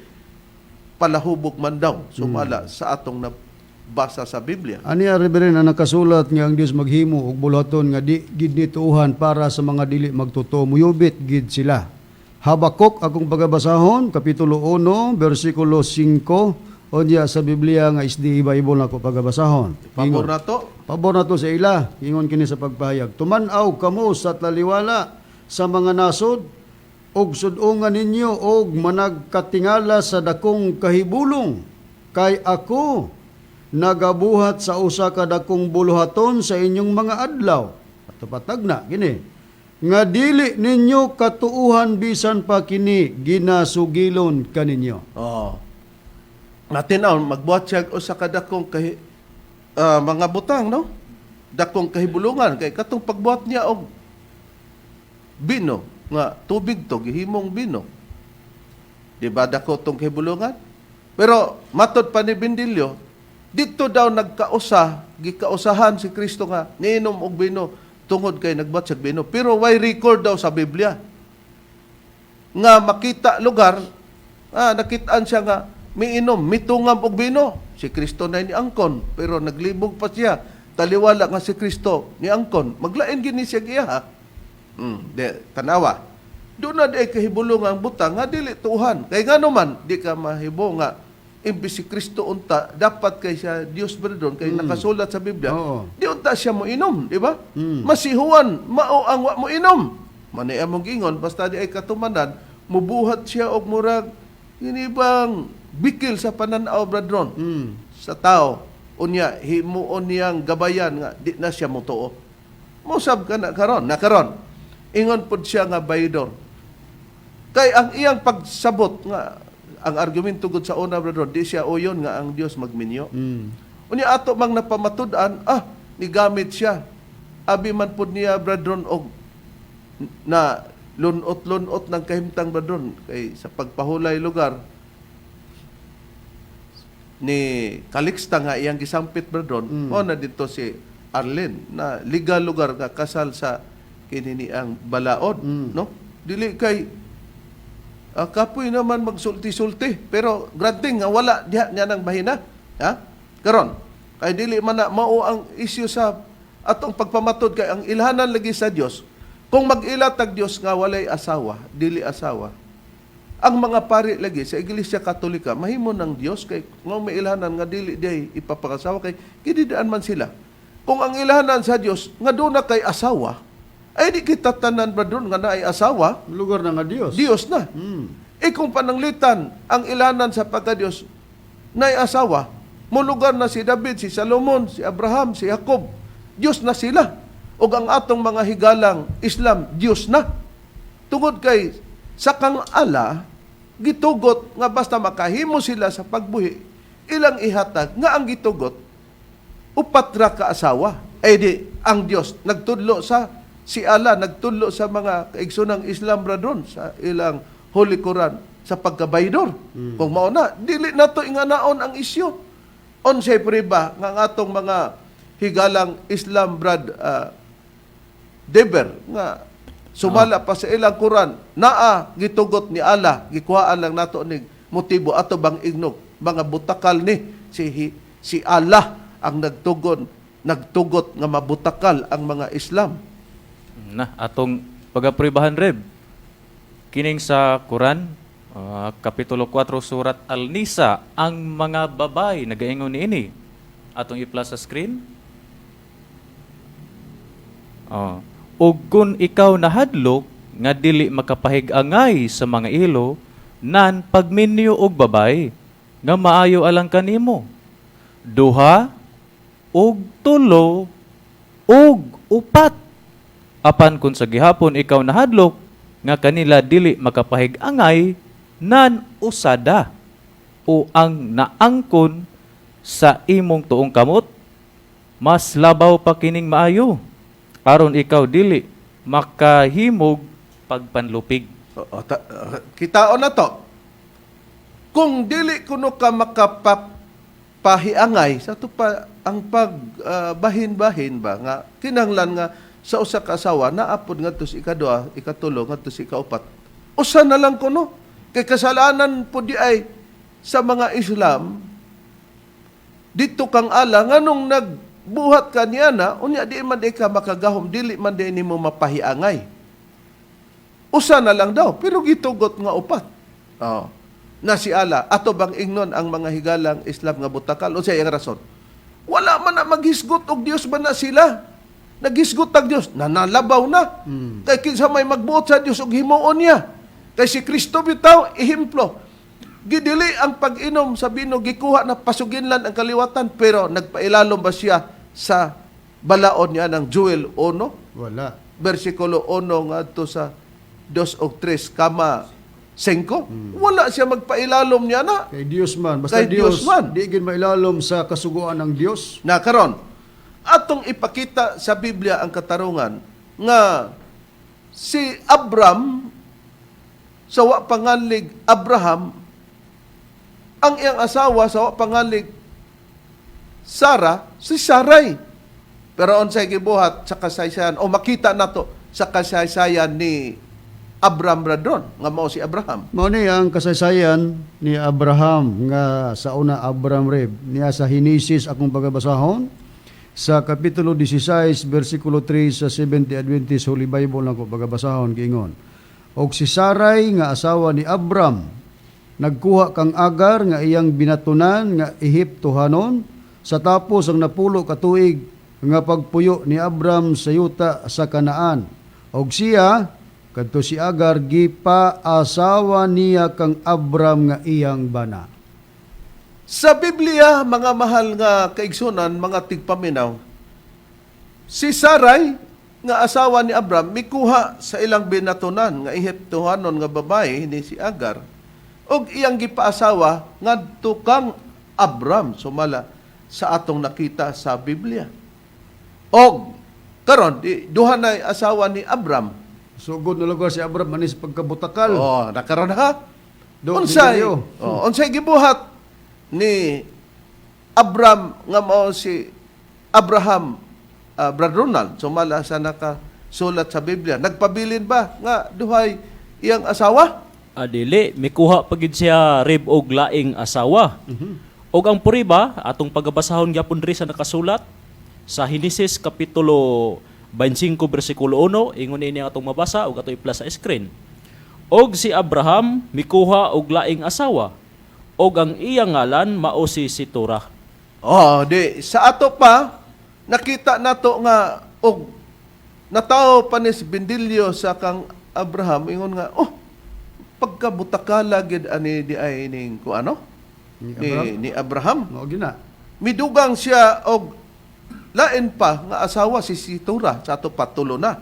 palahubog man daw sumala sa atong nabasa. Basa sa Biblia. Ani, Reverend, ang nakasulat nga ang Dios maghimo og buluhaton nga di gid ni tuuhan para sa mga dili magtotoo, muyubit gid sila. Habakuk akong pagabasahon, kapitulo 1, bersikulo 5, unya sa Biblia nga SDA Bible na ako pagabasahon. Pabor Ingon. na to. Pabor na to sa ila, ingon kini sa pagpahayag. Tuman-aw kamo sa taliwala sa mga nasod ug sud-ungan ninyo og managkatingala sa dakong kahibulong, kay ako nagabuhat sa usa ka dakong buluhaton sa inyong mga adlaw. Patupatag na kini nga dili ninyo katuuhan bisan pa kini ginasugilon kaninyo. Oh. Natinaw magbuhat siya og usa ka dakong mga butang, no? Dakong kahibulungan kay katong pagbuhat niya og bino nga tubig to gihimong bino. Di ba dako tong kahibulungan? Pero matod pa ni Bindilyo, dito daw nagkausa, gikausahan si Kristo nga niinom og bino tungod kay nagbuhat siya og bino. Pero way record daw sa Biblia nga makita lugar, nakitaan siya nga miinom, mitungam og bino. Si Kristo na ni angkon, pero naglibog pa siya. Taliwala nga si Kristo ni angkon, maglain gini siya giya. De, tanawa. Doon na di ay kahibulong ang butang nga dili tuhan. Kay nga naman, di ka mahibo nga imbis si Kristo unta, dapat kay siya Dios berdon, kay nakasulat sa Biblia, di unta siya mo inom, di ba? Masihuan, mao ang wa mo inom. Manay among gingon, basta di ay katumanan, mubuhat siya og murag ini bang bikil sa pananaw, bradron, sa tao. Unya himuon niyang gabayan nga di na siya motuo. Mosab ka na karon, na karon. Ingon pud siya nga baydor. Kay ang iyang pagsabot nga ang argumento gud sa una, bradron, di siya uyon nga ang Dios magminyo. Unya ato mang napamatud-an, nigamit siya. Abi man pud niya, bradron, og na lunot-lunot ng kahimtang, bradron, kay sa pagpahulay lugar ni Calixta nga iyang gisampit, bradron, mao na dito si Arlene na legal lugar nga kasal sa kini ang balaod, no? Dili kay kapoy naman magsulti-sulti, pero granting nga wala diha niya nang bahina, ha? Karon kay dili man na mao ang issue sa atong pagpamatod, kay ang ilhanan lagi sa Dios. Kung mag-ila tag Dios nga walay asawa, dili asawa ang mga pari lagi sa Iglesia Katolika, mahimo ng Dios kay nga may ilhanan nga dili di ipapakasawa, kay gididaan man sila. Kung ang ilhanan sa Dios nga doon na kay asawa, ay di kita tanan ba doon nga naay asawa? Lugar na nga Dios. Dios na. Eh kung pananglitan, ang ilanan sa pagka-Diyos, naay asawa, mulugar na si David, si Salomon, si Abraham, si Jacob, Diyos na sila. O ang atong mga higalang Islam, Diyos na. Tungod kay sa kang ala, gitugot nga basta makahimo sila sa pagbuhi, ilang ihatag nga ang gitugot, upat ra ka asawa. Eh di, ang Dios nagtudlo sa si Allah nagtudlo sa mga kaigsoonang Islam, bradron, sa ilang Holy Quran sa pagkabaydor. Kung mao na, dili nato inganaon ang isyu. Unsay priba nga ang atong mga higalang Islam, brad Deber, nga sumala pa sa ilang Quran naa gitugot ni Allah, gikuhaan lang nato ni motibo ato bang ignog mga butakal ni si si Allah ang nagtugot nga mabutakal ang mga Islam. Na atong pagapribahan, Reb. Kining sa Quran, kapitulo 4, surat Al-Nisa, ang mga babae nagaingon niini. Atong i-plus sa screen. Oh. Ug kung ikaw nahadlok nga dili makapahig-angay sa mga ilo, nan pagminyo og babae nga maayo alang kanimo. Duha ug tulo ug upat. Apan kung sa gihapon ikaw nahadlok nga kanila dili makapahig-angay, nan usada o ang naangkon sa imong tuong kamot, mas labaw pa kining maayo aron ikaw dili makahimog pagpanlupig. O, kitaon na to. Kung dili kuno ka makapahiangay sa to pa ang pag bahin-bahin ba nga kinahanglan nga sa usa ka asawa naapod ngadto sa ikaduha, ikatulo, ngadto sa ikaupat. Usa na lang kuno. Kay kasalanan pud di ay sa mga Islam. Dito kang ala, nganong nagbuhat ka niya na, unya di man di ka makagahom, dili man di nimo mapahiangay. Usa na lang daw, pero gitugot nga upat. Oh. Na si ala, ato bang ingnon ang mga higalang Islam nga butakal? Unsay iyang rason? Wala man na maghisgot og Dios ba na sila? Naghisgot ang Dios, nanalabaw na. Kay kinsa may magbuot sa Dios og himuon niya. Kay si Kristo bitaw ehemplo. Gidili ang pag-inom sa bino, gikuha na pasuginlan ang kaliwatan, pero nagpailalom ba siya sa balaod niya ng Joel 1? Wala. Versikulo 1 ngadto sa 2 og 3 kama 5. Wala siya magpailalom niya na. Kay Dios man, basta Kay Dios Dios, man. di gid mailalom sa kasuguan ng Dios. Na karon, atong ipakita sa Biblia ang katarungan nga si Abram sa wa panganlig Abraham, ang iyang asawa sa wa panganlig Sara, si Sarai. Pero unsay gibuhat sa kasaysayan o makita nato sa kasaysayan ni Abram Radon nga mao si Abraham. Mao ni ang kasaysayan ni Abraham nga sa una Abram Reb niya sa Henesis akong pagabasahon sa kapitulo 16 bersikulo 3 sa Seventh Adventist Holy Bible ako pagabasahon giingon. Og si Sarai nga asawa ni Abram nagkuha kang Agar nga iyang binatunan nga Ehiptohanon sa tapos ang 10 ka tuig nga pagpuyo ni Abram sa yuta sa Kanaan. Og siya kadto si Agar gipaasawa niya kang Abram nga iyang bana. Sa Biblia, mga mahal nga kaigsunan, mga tigpaminaw, si Sarai nga asawa ni Abram mikuha sa ilang binatunan nga Ehiptohanon nga babae ni si Agar ug iyang gipaasawa ngadto kang Abram, sumala sa atong nakita sa Biblia. Og karon di, duha na asawa ni Abram. Sugod na lugar si Abram anis pagkabutakal. Oh, nakaron ha. Do, Unsay, dinilyo. oh, unsay gibuhat ni Abram nga mao si Abraham, Brad Ronald, sumala sa nakasulat sa Biblia? Nagpabilin ba nga duhay iyang asawa? Adili, mikuha pa gid siya rib og laing asawa. Og ang puriba atong pagabasahon gyapon diri sa nakasulat sa Henesis kapitulo 25 bersikulo 1, ingon ini ang atong mabasa ug ato i-plus sa screen. Og si Abraham mikuha og laing asawa og ang iyang ngalan mao si Situra. Oh, di sa ato pa nakita nato nga og natawo pa ni si Bendilio sa kang Abraham, ingon nga, oh, pagkabutakala gid ani di ay ning ku ano Ni ni Abraham? ni Abraham. Mao gina. Midugang siya og lain pa nga asawa, si Situra, sa ato patulo na.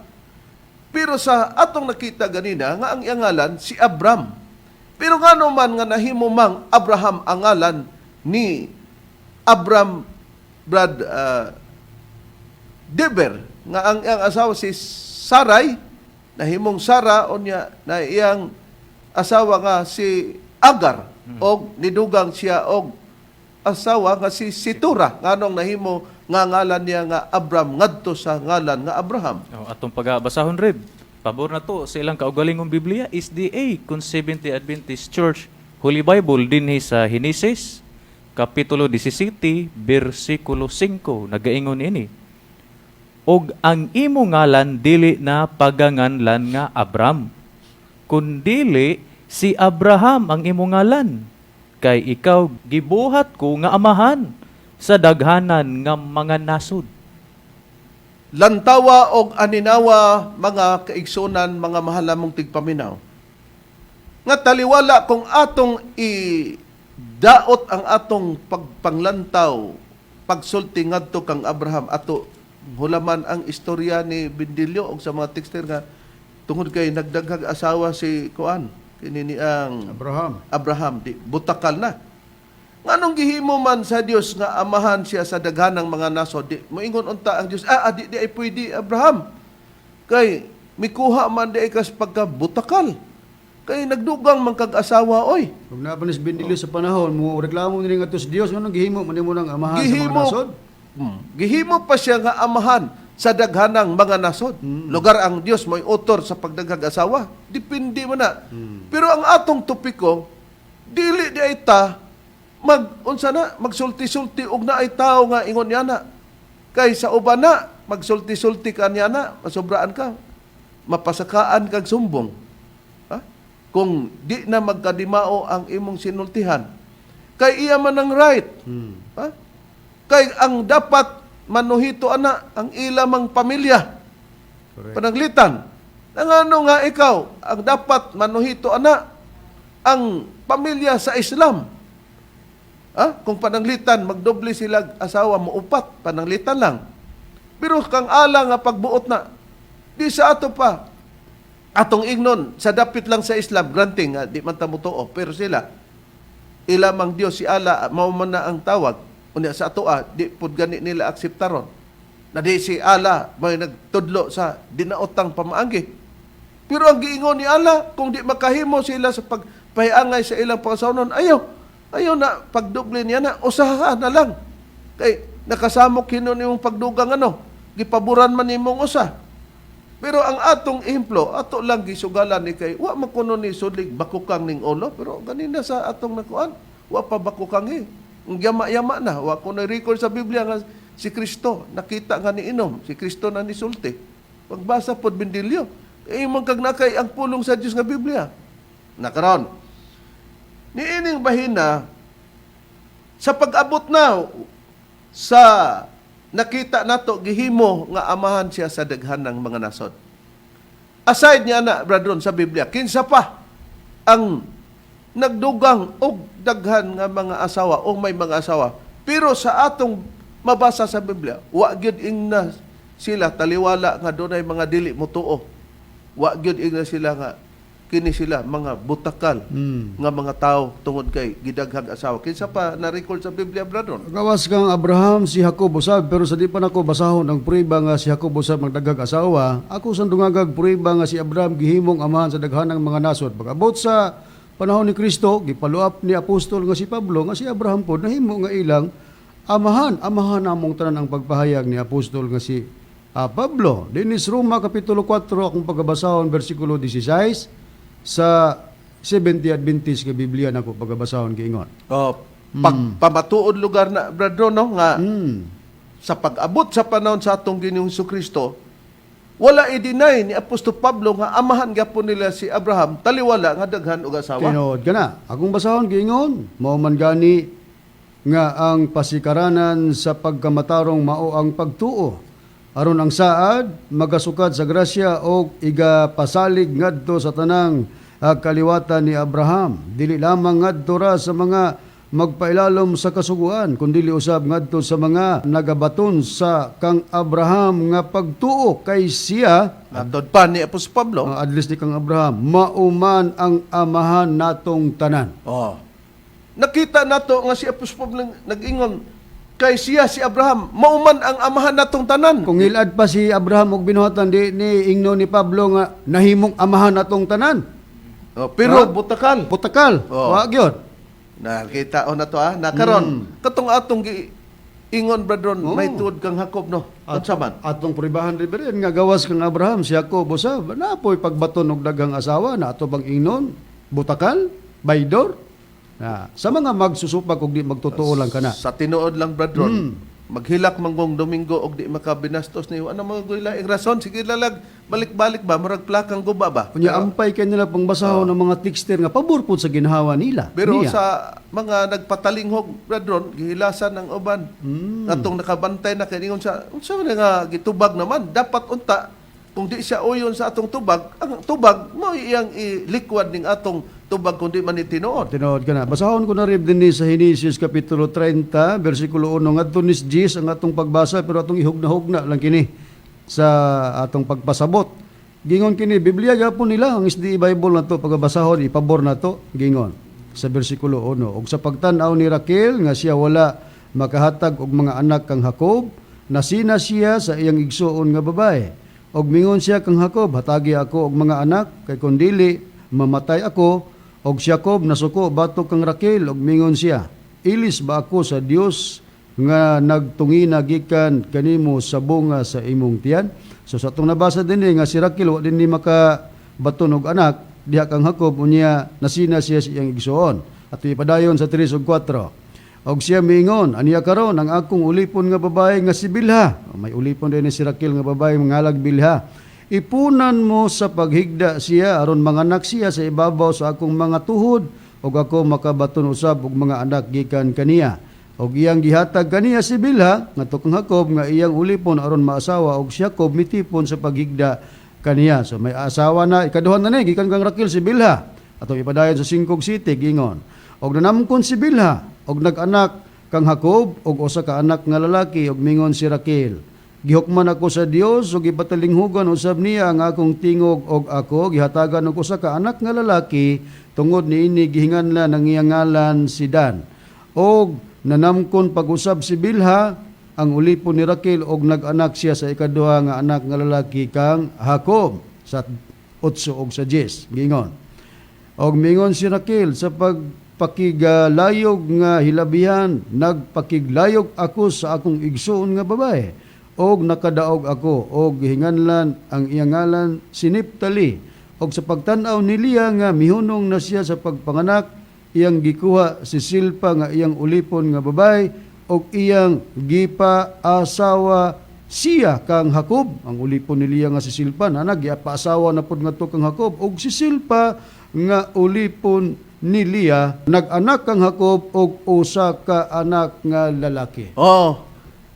Pero sa atong nakita ganina nga ang iyang ngalan si Abram. Pero ngano man nga nahimo mang Abraham ang ngalan ni Abram, Brad Deber, nga ang iyang asawa si Sarai nahimong Sara, unya na iyang asawa nga si Agar og nidugang siya og asawa nga si Situra, nganong nahimo nga ngalan niya nga Abram ngadto sa ngalan nga Abraham? Oh, atong pagabasahon rib. Pabor na to sa ilang kaugalingong Biblia SDA kun Seventh Adventist Church Holy Bible dinhi sa Henesis kapitulo 17 bersikulo 5, nagaingon ini. Og ang imo ngalan dili na paganganlan nga Abram, kundili si Abraham ang imo ngalan, kay ikaw gibuhat ko nga amahan sa daghanan nga mga nasud. Lantawa og aninawa, mga kaigsunan, mga mahal namong tigpaminaw. Nga taliwala kung atong i daot ang atong pagpanglantaw, pagsulti ngadto kang Abraham, ato hulaman ang istorya ni Bindilyo og sa mga texter nga tungod kay nagdaghag asawa si kuan kini ni ang Abraham. Abraham, di butakal na. Nganong gihimo man sa Dios nga amahan siya sa daghanang mga nasod, di moingon unta ang Dios, di, di ay pwede, Abraham. Kay mikuha man di ay kas pagka butakal. Kay nagdugang man kag asawa oy. Kung naa pa ni si Bendilio sa panahon, mo reklamo nila nga sa Dios, nganong gihimo man nimo nang amahan sa mga Gihimo, nasod? Gihimo pa siya nga amahan sa daghanang mga nasod. Lugar ang Dios mo'y author sa pagdaghag asawa. Depende mo na. Pero ang atong topiko, dili di ay ta Mag unsa na, magsulti-sulti og naay tao nga ingon niya na. Kay sa uban na magsulti-sulti ka niya na, masobraan ka. Mapasakaan kag sumbong. Ha? Kung di na magkadimao ang imong sinultihan. Kay iya man ang right. Ha? Kay ang dapat manuhito ana ang ilamang pamilya. Pananglitan. Nangano nga ikaw ang dapat manuhito ana ang pamilya sa Islam. Ha? Kung pananglitan magdoble sila asawa mo, upat, pananglitan lang. Pero kang ala nga pagbuot na di sa ato pa atong ingnon sa dapit lang sa Islam, granting nga di man ta motuo, pero sila ilamang Dios si Allah mao man na ang tawag. Unya sa atoa di pud gani nila akseptaron na di si Allah may nagtudlo sa dinaotang pamaagi. Pero ang giingon ni Allah, kung di makahimo sila sa pagpahiangay sa ilang pangasawnon, ayaw ayaw na pagdoble niya na, usaha na lang, kay nakasamok hinon imong pagdugang, ano, gipaboran man nimong usa. Pero ang atong ehemplo, ato lang gisugalan ni kay wa man kuno ni sudlig bakukang ning ulo, pero ganina sa atong nakuan, wa pa bakukang eh. Ang yama-yama na, wa kuno record sa Biblia nga si Kristo nakita nga niinom, si Kristo na nisulti. Pagbasa pod bindilyo, eh man kag nakay ang pulong sa Dios nga Biblia. Nakaron. Niining bahina sa pag-abot na sa nakita nato gihimo nga amahan siya sa daghan ng mga nasod. Aside niya na, brethren, sa Biblia, kinsa pa ang nagdugang og daghan nga mga asawa o may mga asawa? Pero sa atong mabasa sa Biblia, wa gyud ingna sila taliwala nga dunay mga dili motuo. Wa gyud ingna sila nga kini sila mga butakal nga mga tao tungod kay gidaghang asawa. Kinsa pa na record sa Biblia, brethren? Gawas kang Abraham, si Jacob usab, pero sa di pa nako basahon ang prueba nga si Jacob usab magdaghag asawa, ako sang dungagag prueba nga si Abraham gihimong amahan sa daghanang mga nasod. Pag-abot sa panahon ni Kristo, gipaluap ni apostol nga si Pablo nga si Abraham pod nahimo nga ilang amahan. Amahan namong tanan ang pagpahayag ni apostol nga si Pablo. Dinis Roma kapitulo 4, akong pagabasahon bersikulo 16 sa 70 Adventist nga Biblia nako pagabasahon, giingon. Oh, pagpamatuod lugar na, brethren, no, nga sa pag-abot sa panahon sa atong Ginoong Kristo, wala i-deny ni Apostol Pablo nga amahan gyapon nila si Abraham taliwala nga daghan og asawa. Tinuod ka na. Akong basahon giingon, mao man gani nga ang pasikaranan sa pagkamatarong mao ang pagtuo. Aron ang saad magasukat sa grasya og igapasalig ngadto sa tanang kaliwatan ni Abraham. Dili lamang ngadto ra sa mga magpailalom sa kasuguan, kundili usab ngadto sa mga nagabaton sa kang Abraham nga pagtuo, kay siya Matod pa ni Apostol Pablo. ang adlis ni kang Abraham mauman ang amahan natong tanan. Oh. Nakita nato nga si Apostol Pablo nag-ingon kay siya si Abraham mauman ang amahan natong tanan. Kung hilad pa si Abraham og binuhatan, di ni ingno ni Pablo nga nahimong amahan natong tanan. Oh, pero Ha? butakal. Putakal. Oh. Wa gyud. Nakita o na to ah. Nakaron katong atong gi ingon, brethren, may tuod kang Jacob, no. Unsa man? Atong pribahan Reverend nga gawas kang Abraham, si Jacob usab napoy pagbaton og daghang asawa na ato bang ingnon butakal, baydor na sa mga magsusupag og di magtotoo lang kana. Sa tinuod lang, brethren, maghilak manggong Domingo og di makabinastos ni ano mga gulay rason, sige lalag balik-balik ba, murag plakang guba ba. Unya ampay kay nila pangbasahon ng mga texter nga pabor pud sa ginhawa nila. Pero niya. sa mga nagpatalinghog, brethren, gihilasan ang uban. Atong nakabantay na kay ingon sa unsa man nga gitubag naman, dapat unta kung di siya uyon sa atong tubag, ang tubag mao iyang ilikwad ning atong tubag kung di man ni tinuod. Tinuod ka na. Basahon ko na rin din ni sa Henesis Kapitulo 30, versikulo 1. Ngadto ni Jesus ang atong pagbasa, pero atong ihugna-hugna lang kini sa atong pagpasabot. Gingon kini, Biblia gyapon nila, ang SDA Bible na to, pagabasahon, ipabor na to, gingon sa versikulo 1. Og sa pagtan-aw ni Raquel nga siya wala makahatag og mga anak kang Jacob, nasina siya sa iyang igsuon nga babae. Og mingon siya kang Jacob, "Hatagi ako og mga anak, kay kun dili mamatay ako." Og si Jacob nasuko batok kang Raquel og mingon siya, "Ilis ba ako sa Dios nga nagtungina gikan kanimo sa bunga sa imong tiyan?" So sa atong nabasa din nga si Raquel wa din ni maka baton og anak diha kang Jacob, unya nasina siya sa iyang igsuon. At ipadayon sa 3 ug 4. Og siya miingon, "Aniya karon ang akong ulipon nga babae nga si Bilha." May ulipon din ni si Raquel nga babae ngalag Bilha. "Ipunan mo sa paghigda siya aron manganak siya sa ibabaw sa akong mga tuhod ug ako makabaton usab og mga anak gikan kaniya." Og iyang gihatag kaniya si Bilha ngadto kang Jacob nga iyang ulipon aron maasawa, og si Jacob mitipon sa paghigda kaniya. So may asawa na, ikaduha na ni gikan kang Raquel si Bilha. Atong ipadayon sa 5 city gingon. Og nanamkon si Bilha og nag-anak kang Jacob og usa ka anak nga lalaki, og mingon si Raquel, "Gihukman ako sa Dios ug gipatalinghugan usab niya ang akong tingog og ako gihatagan og usa ka anak nga lalaki." Tungod niini gihinganlan ang iyang ngalan si Dan. Og nanamkon pag-usab si Bilha ang ulipon ni Raquel og nag-anak siya sa ikaduha nga anak nga lalaki kang Jacob sa 8 og sa 10 gingon. Og mingon si Raquel, "Sa pagpakiglayog nga hilabihan nagpakiglayog ako sa akong igsoon nga babae og nakadaog ako." Og gihinganlan ang iyang ngalan si Neptali. Og sa pagtan-aw ni Leah nga mihunong na siya sa pagpanganak, iyang gikuha si Silpa nga iyang ulipon nga babae og iyang gipaasawa siya kang Jacob. Ang ulipon ni Leah nga si Silpa na nagpaasawa na pud ngadto kang Jacob. Og si Silpa nga ulipon ni Leah nag-anak kang Jacob og usa ka anak nga lalaki. Oh,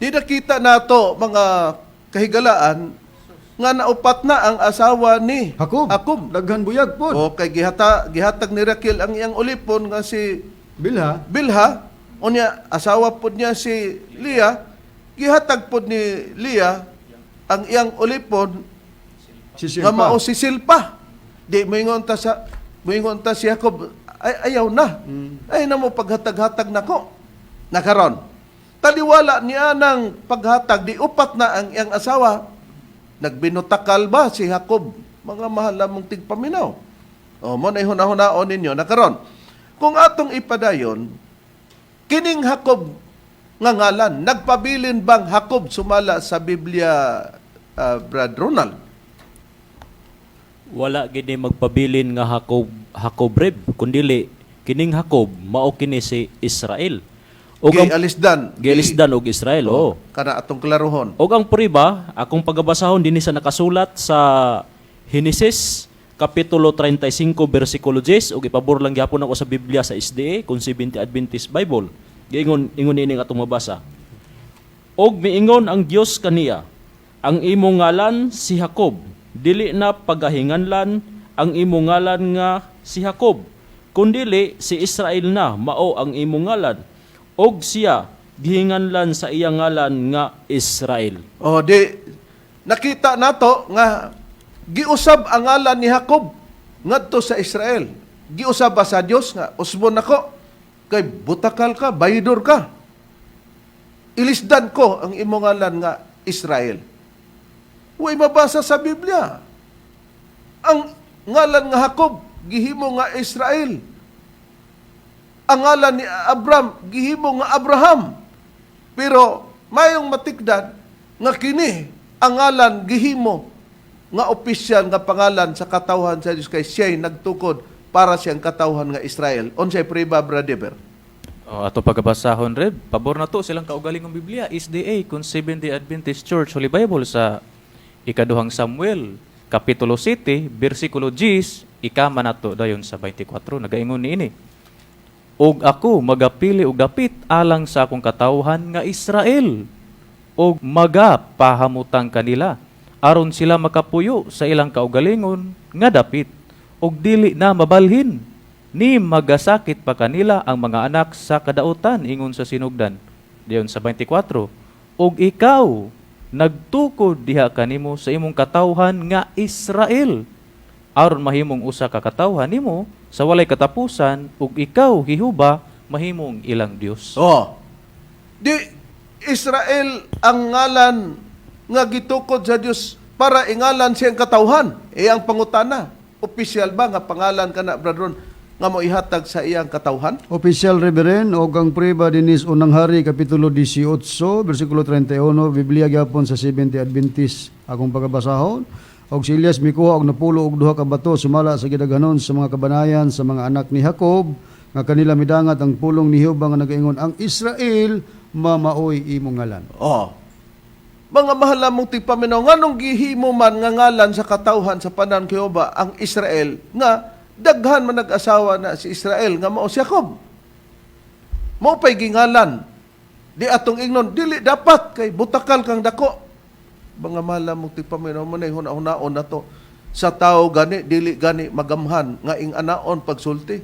di nakita nato, mga kahigalaan, nga naupat na ang asawa ni Jacob. Jacob. Daghan buyag pod. O kay gihatag ni Raquel ang iyang ulipon nga si Bilha. Bilha, unya asawa pod niya si Leah, gihatag pod ni Leah ang iyang ulipon Si nga Silpa. mao si Silpa. Di moingon ta si Jacob, "Ay, ayaw na. Ay na mo paghatag-hatag nako." Nakaron. Taliwala niya ng paghatag, di upat na ang iyang asawa. Nagbinutakal ba si Jacob? Mga mahal lamang tigpaminaw. O, mo na hunahunaon ninyo. Nakaron. Kung atong ipadayon, kining Jacob nga ngalan, nagpabilin bang Jacob sumala sa Biblia, Brad Ronald? Wala gini magpabilin nga Jacob, Jacob reb, kundili kining Jacob mao kini si Israel. Og ang Gialisdan. Gialisdan og Israel, oo. Kana atong klarohon. Og ang prueba, akong pagabasahon dinhi sa nakasulat sa Henesis kapitulo 35 bersikulo 10, ug ipabor lang gyapon ako sa Biblia sa SDA kung Seventh Adventist Bible. Giingon ingon ini nga atong mabasa. Og miingon ang Dios kaniya, "Ang imong ngalan si Jacob, dili na pagahinganlan ang imong ngalan nga si Jacob, kundili si Israel na mao ang imong ngalan." Og siya gihinganlan sa iyang ngalan nga Israel. O di nakita nato nga giusab ang ngalan ni Jacob ngadto sa Israel. Giusab ba sa Dios nga usbon nako kay butakal ka, bayidor ka? Ilisdan ko ang imong ngalan nga Israel. Way mabasa sa Biblia. Ang ngalan nga Jacob gihimo nga Israel. Ang ngalan ni Abram gihimo nga Abraham. Pero mayong matikdan nga kini ang ngalan gihimo nga opisyal nga pangalan sa katawhan sa Dios kay siya'y nagtukod para siyang katawhan nga Israel. Unsay prueba, Brother? O, ato pagabasahon, Reb. Pabor na to silang kaugalingong Biblia, SDA, kung Seventh-day Adventist Church Holy Bible, sa ikaduhang Samuel, Kapitulo 7, versikulo 10, ikama nato dayon sa 24, nagaingon niini. "Og ako magapili og dapit alang sa akong katawhan nga Israel og magapahamutang kanila aron sila makapuyo sa ilang kaugalingon nga dapit og dili na mabalhin ni magasakit pa kanila ang mga anak sa kadautan," ingon sa sinugdan. Diyon sa 24, "Og ikaw nagtukod diha kanimo sa imong katawhan nga Israel aron mahimong usa ka katawhan nimo sa walay katapusan, ug ikaw Jehova mahimong ilang Dios." Oh. Di Israel ang ngalan nga gitukod sa Dios para ingalan siyang katawhan. E ang pangutana, opisyal ba nga pangalan kana, Brother Ron, nga mo ihatag sa iyang katawhan? Official, Reverend, og ang prueba dinis Unang Hari kapitulo 18 bersikulo 31, Biblia gyapon sa Seventh Adventist akong pagabasahon. Og si Elias mikuha og 92 ka bato sumala sa gidaghanon sa mga kabanayan sa mga anak ni Jacob. Nga kanila midangat ang pulong ni Jehova nga nagaingon ang Israel mamaoy imong ngalan. Oh. Mga mahal namong tigpaminaw, nganong gihimo man nga ngalan sa katawhan sa panan kay Jehova ang Israel nga daghan man nag-asawa na si Israel nga mao si Jacob? Mao pay gingalan. Di atong ingnon dili dapat kay butakal kang dako. Mga mahal namong tigpaminaw, mo nay huna-hunaon nato sa tao gani dili gani magamhan nga ing anaon pagsulti.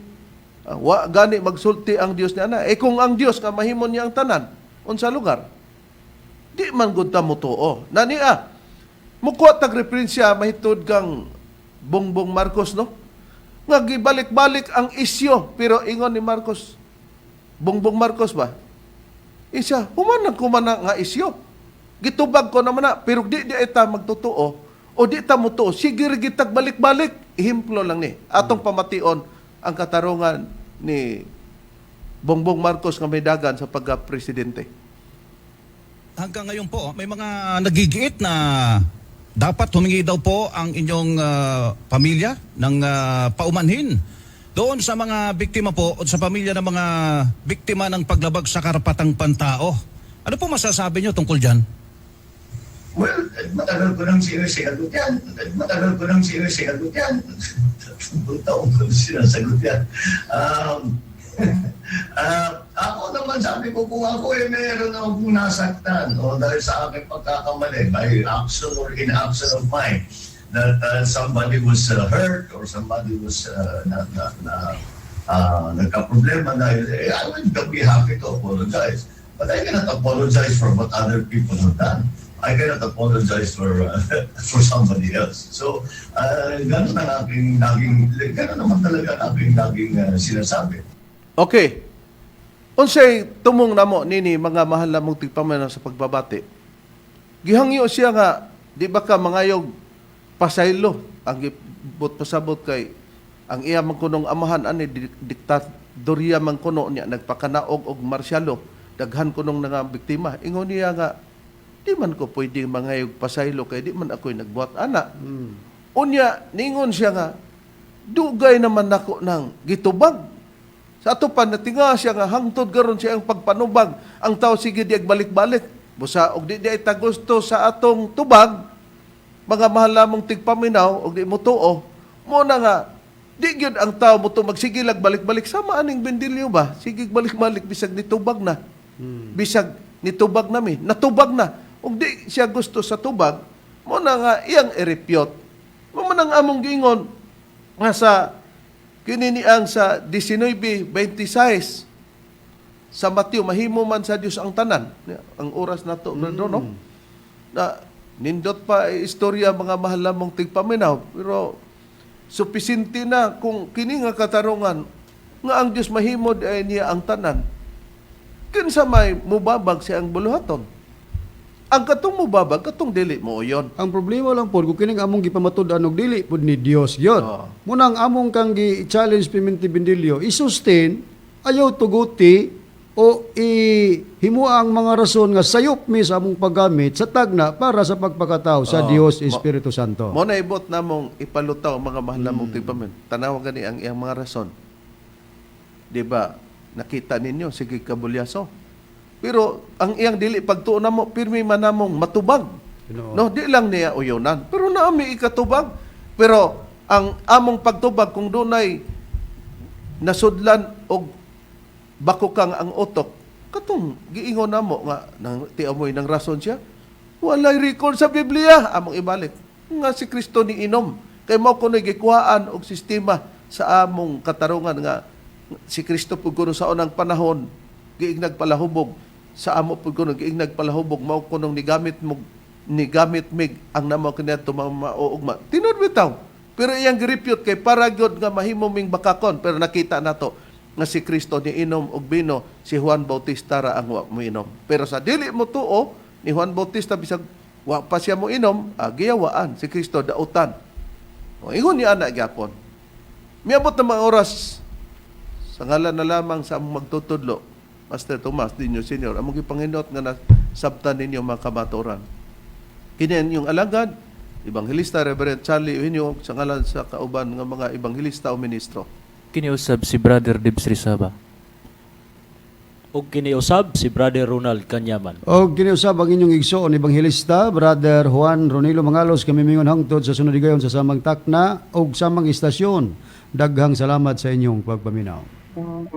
Ah, wa gani magsulti ang Dios ni ana. Eh kung ang Dios nga mahimo niya ang tanan, unsa lugar? Di man gud ta motuo. Nani ah. Mukuha tag referensya mahitud kang Bongbong Marcos, no? Nga gibalik-balik ang isyo pero ingon ni Marcos, Bongbong Marcos ba? Isa, human nang kumana nga isyo. Gitubag ko naman na, pero di di ta magtotoo o di ta motuo. Sige ra gitag balik-balik. Ehemplo lang ni. Atong pamation ang katarungan ni Bongbong Marcos nga may dagan sa pagka-presidente. Hanggang ngayon po, may mga nagigiit na dapat humingi daw po ang inyong pamilya ng paumanhin doon sa mga biktima po o sa pamilya ng mga biktima ng paglabag sa karapatang pantao. Ano po masasabi nyo tungkol dyan? Well, eh, matagal ko nang sinasagot yan. Eh, matagal ko nang sinasagot yan. 30 taon ko nang sinasagot yan. Ako naman, sabi ko, kung ako eh meron akong nasaktan o dahil sa aking pagkakamali, by action or inaction of mine, that somebody was hurt or somebody was na nagka-problema dahil, eh, I would be happy to apologize. But I cannot apologize for what other people have done. I cannot apologize for somebody else. So, ganun ang aking laging, ganun naman talaga ang aking laging sinasabi. Okay. Unsay tumong namo nini, mga mahal namong tigpaminaw, sa pagbabati? Gihangyo siya nga di ba ka mangayog pasaylo ang gibot pasabot kay ang iya man kunong amahan ani diktadorya man kuno niya, nagpakanaog og martial law, daghan kunong nga biktima. Ingon niya nga di man ko pwede mangayog pasaylo kay di man ako'y nagbuhat ana. Unya ningon siya nga dugay naman nako nang gitubag. Sa ato pa natinga siya nga hangtod karon siya ang pagpanubag ang tao sige di balik-balik. Busa og di di ay tagusto sa atong tubag, mga mahal namong tigpaminaw, og di mo tuo mo na nga di gyud ang tao mo to magsige lag balik-balik sama aning bendilyo ba, sige balik-balik bisag nitubag na. Bisag nitubag na mi, natubag na. Ug di siya gusto sa tubag mo na nga iyang i-refute. Mo man ang among giingon nga sa kini niang sa 19:26 sa Mateo, mahimo man sa Dios ang tanan. Ang oras nato, no, no? Na nindot pa istorya, mga mahal lamang tigpaminaw, pero supisinte na kung kini nga katarungan nga ang Dios mahimo ay niya ang tanan. Kinsa may mubabag sa iyang buluhaton? Ang katong mubabag, katong dili mo uyon. Ang problema lang po, kung kining among gipamatud-an og dili pud ni Dios gyud. Oo. Muna ang among kang gi-challenge Piminti Bendilio, i-sustain, ayaw tuguti o ihimua ang mga rason nga sayop mi sa among paggamit sa tagna para sa pagpakatao sa Dios Espiritu Santo. Mo na ibot namong ipalutaw, mga mahal namong tigpamin. Tanawa gani ang iyang mga rason. Di ba? Nakita ninyo sige kabulyaso. Pero ang iyang dili pagtuo namo pirmi man namong matubag. Tinuod. No, di lang niya uyonan. Pero naami ikatubag. Pero ang among pagtubag kung dunay nasudlan og bakukang ang utok, katong giingon namo nga nang tiamoy ng rason siya, walay record sa Biblia among ibalik nga si Kristo ni inom kay mao kuno'y gikuhaan og sistema sa among katarungan nga si Kristo pud kuno sa unang panahon giignag palahubog sa amo pud kuno giignag palahubog, mao kunong nigamit mo nigamit mig ang namo kaniadto mga mauugma. Tinuod bitaw, pero iyang girepute kay para gyud nga mahimo ming bakakon. Pero nakita nato nga si Kristo ni inom og bino, si Juan Bautista ra ang wa moinom. Pero sa dili mo tuo ni Juan Bautista, bisag wa pa siya mo inom, giyawaan si Kristo, dautan. O, ingon niya ana gyapon. Miabot na mga oras, sa ngalan na lamang sa among magtutudlo, Master Tomas Dino Senior, among gipanginot nga nasabtan ninyo, mga kamatuoran. Kini ang inyong alagad, Evangelista Reverend Charlie Eugenio, sa ngalan sa kauban nga mga ebanghelista o ministro. Kini usab si Brother Dibs Rizaba. Ug kini usab si Brother Ronald Kanyaman. Og kini usab ang inyong igsoon ebanghelista Brother Juan Ronilo Mangalos, kami mingon hangtod sa sunod higayon sa samang takna og samang istasyon. Daghang salamat sa inyong pagpaminaw. Ang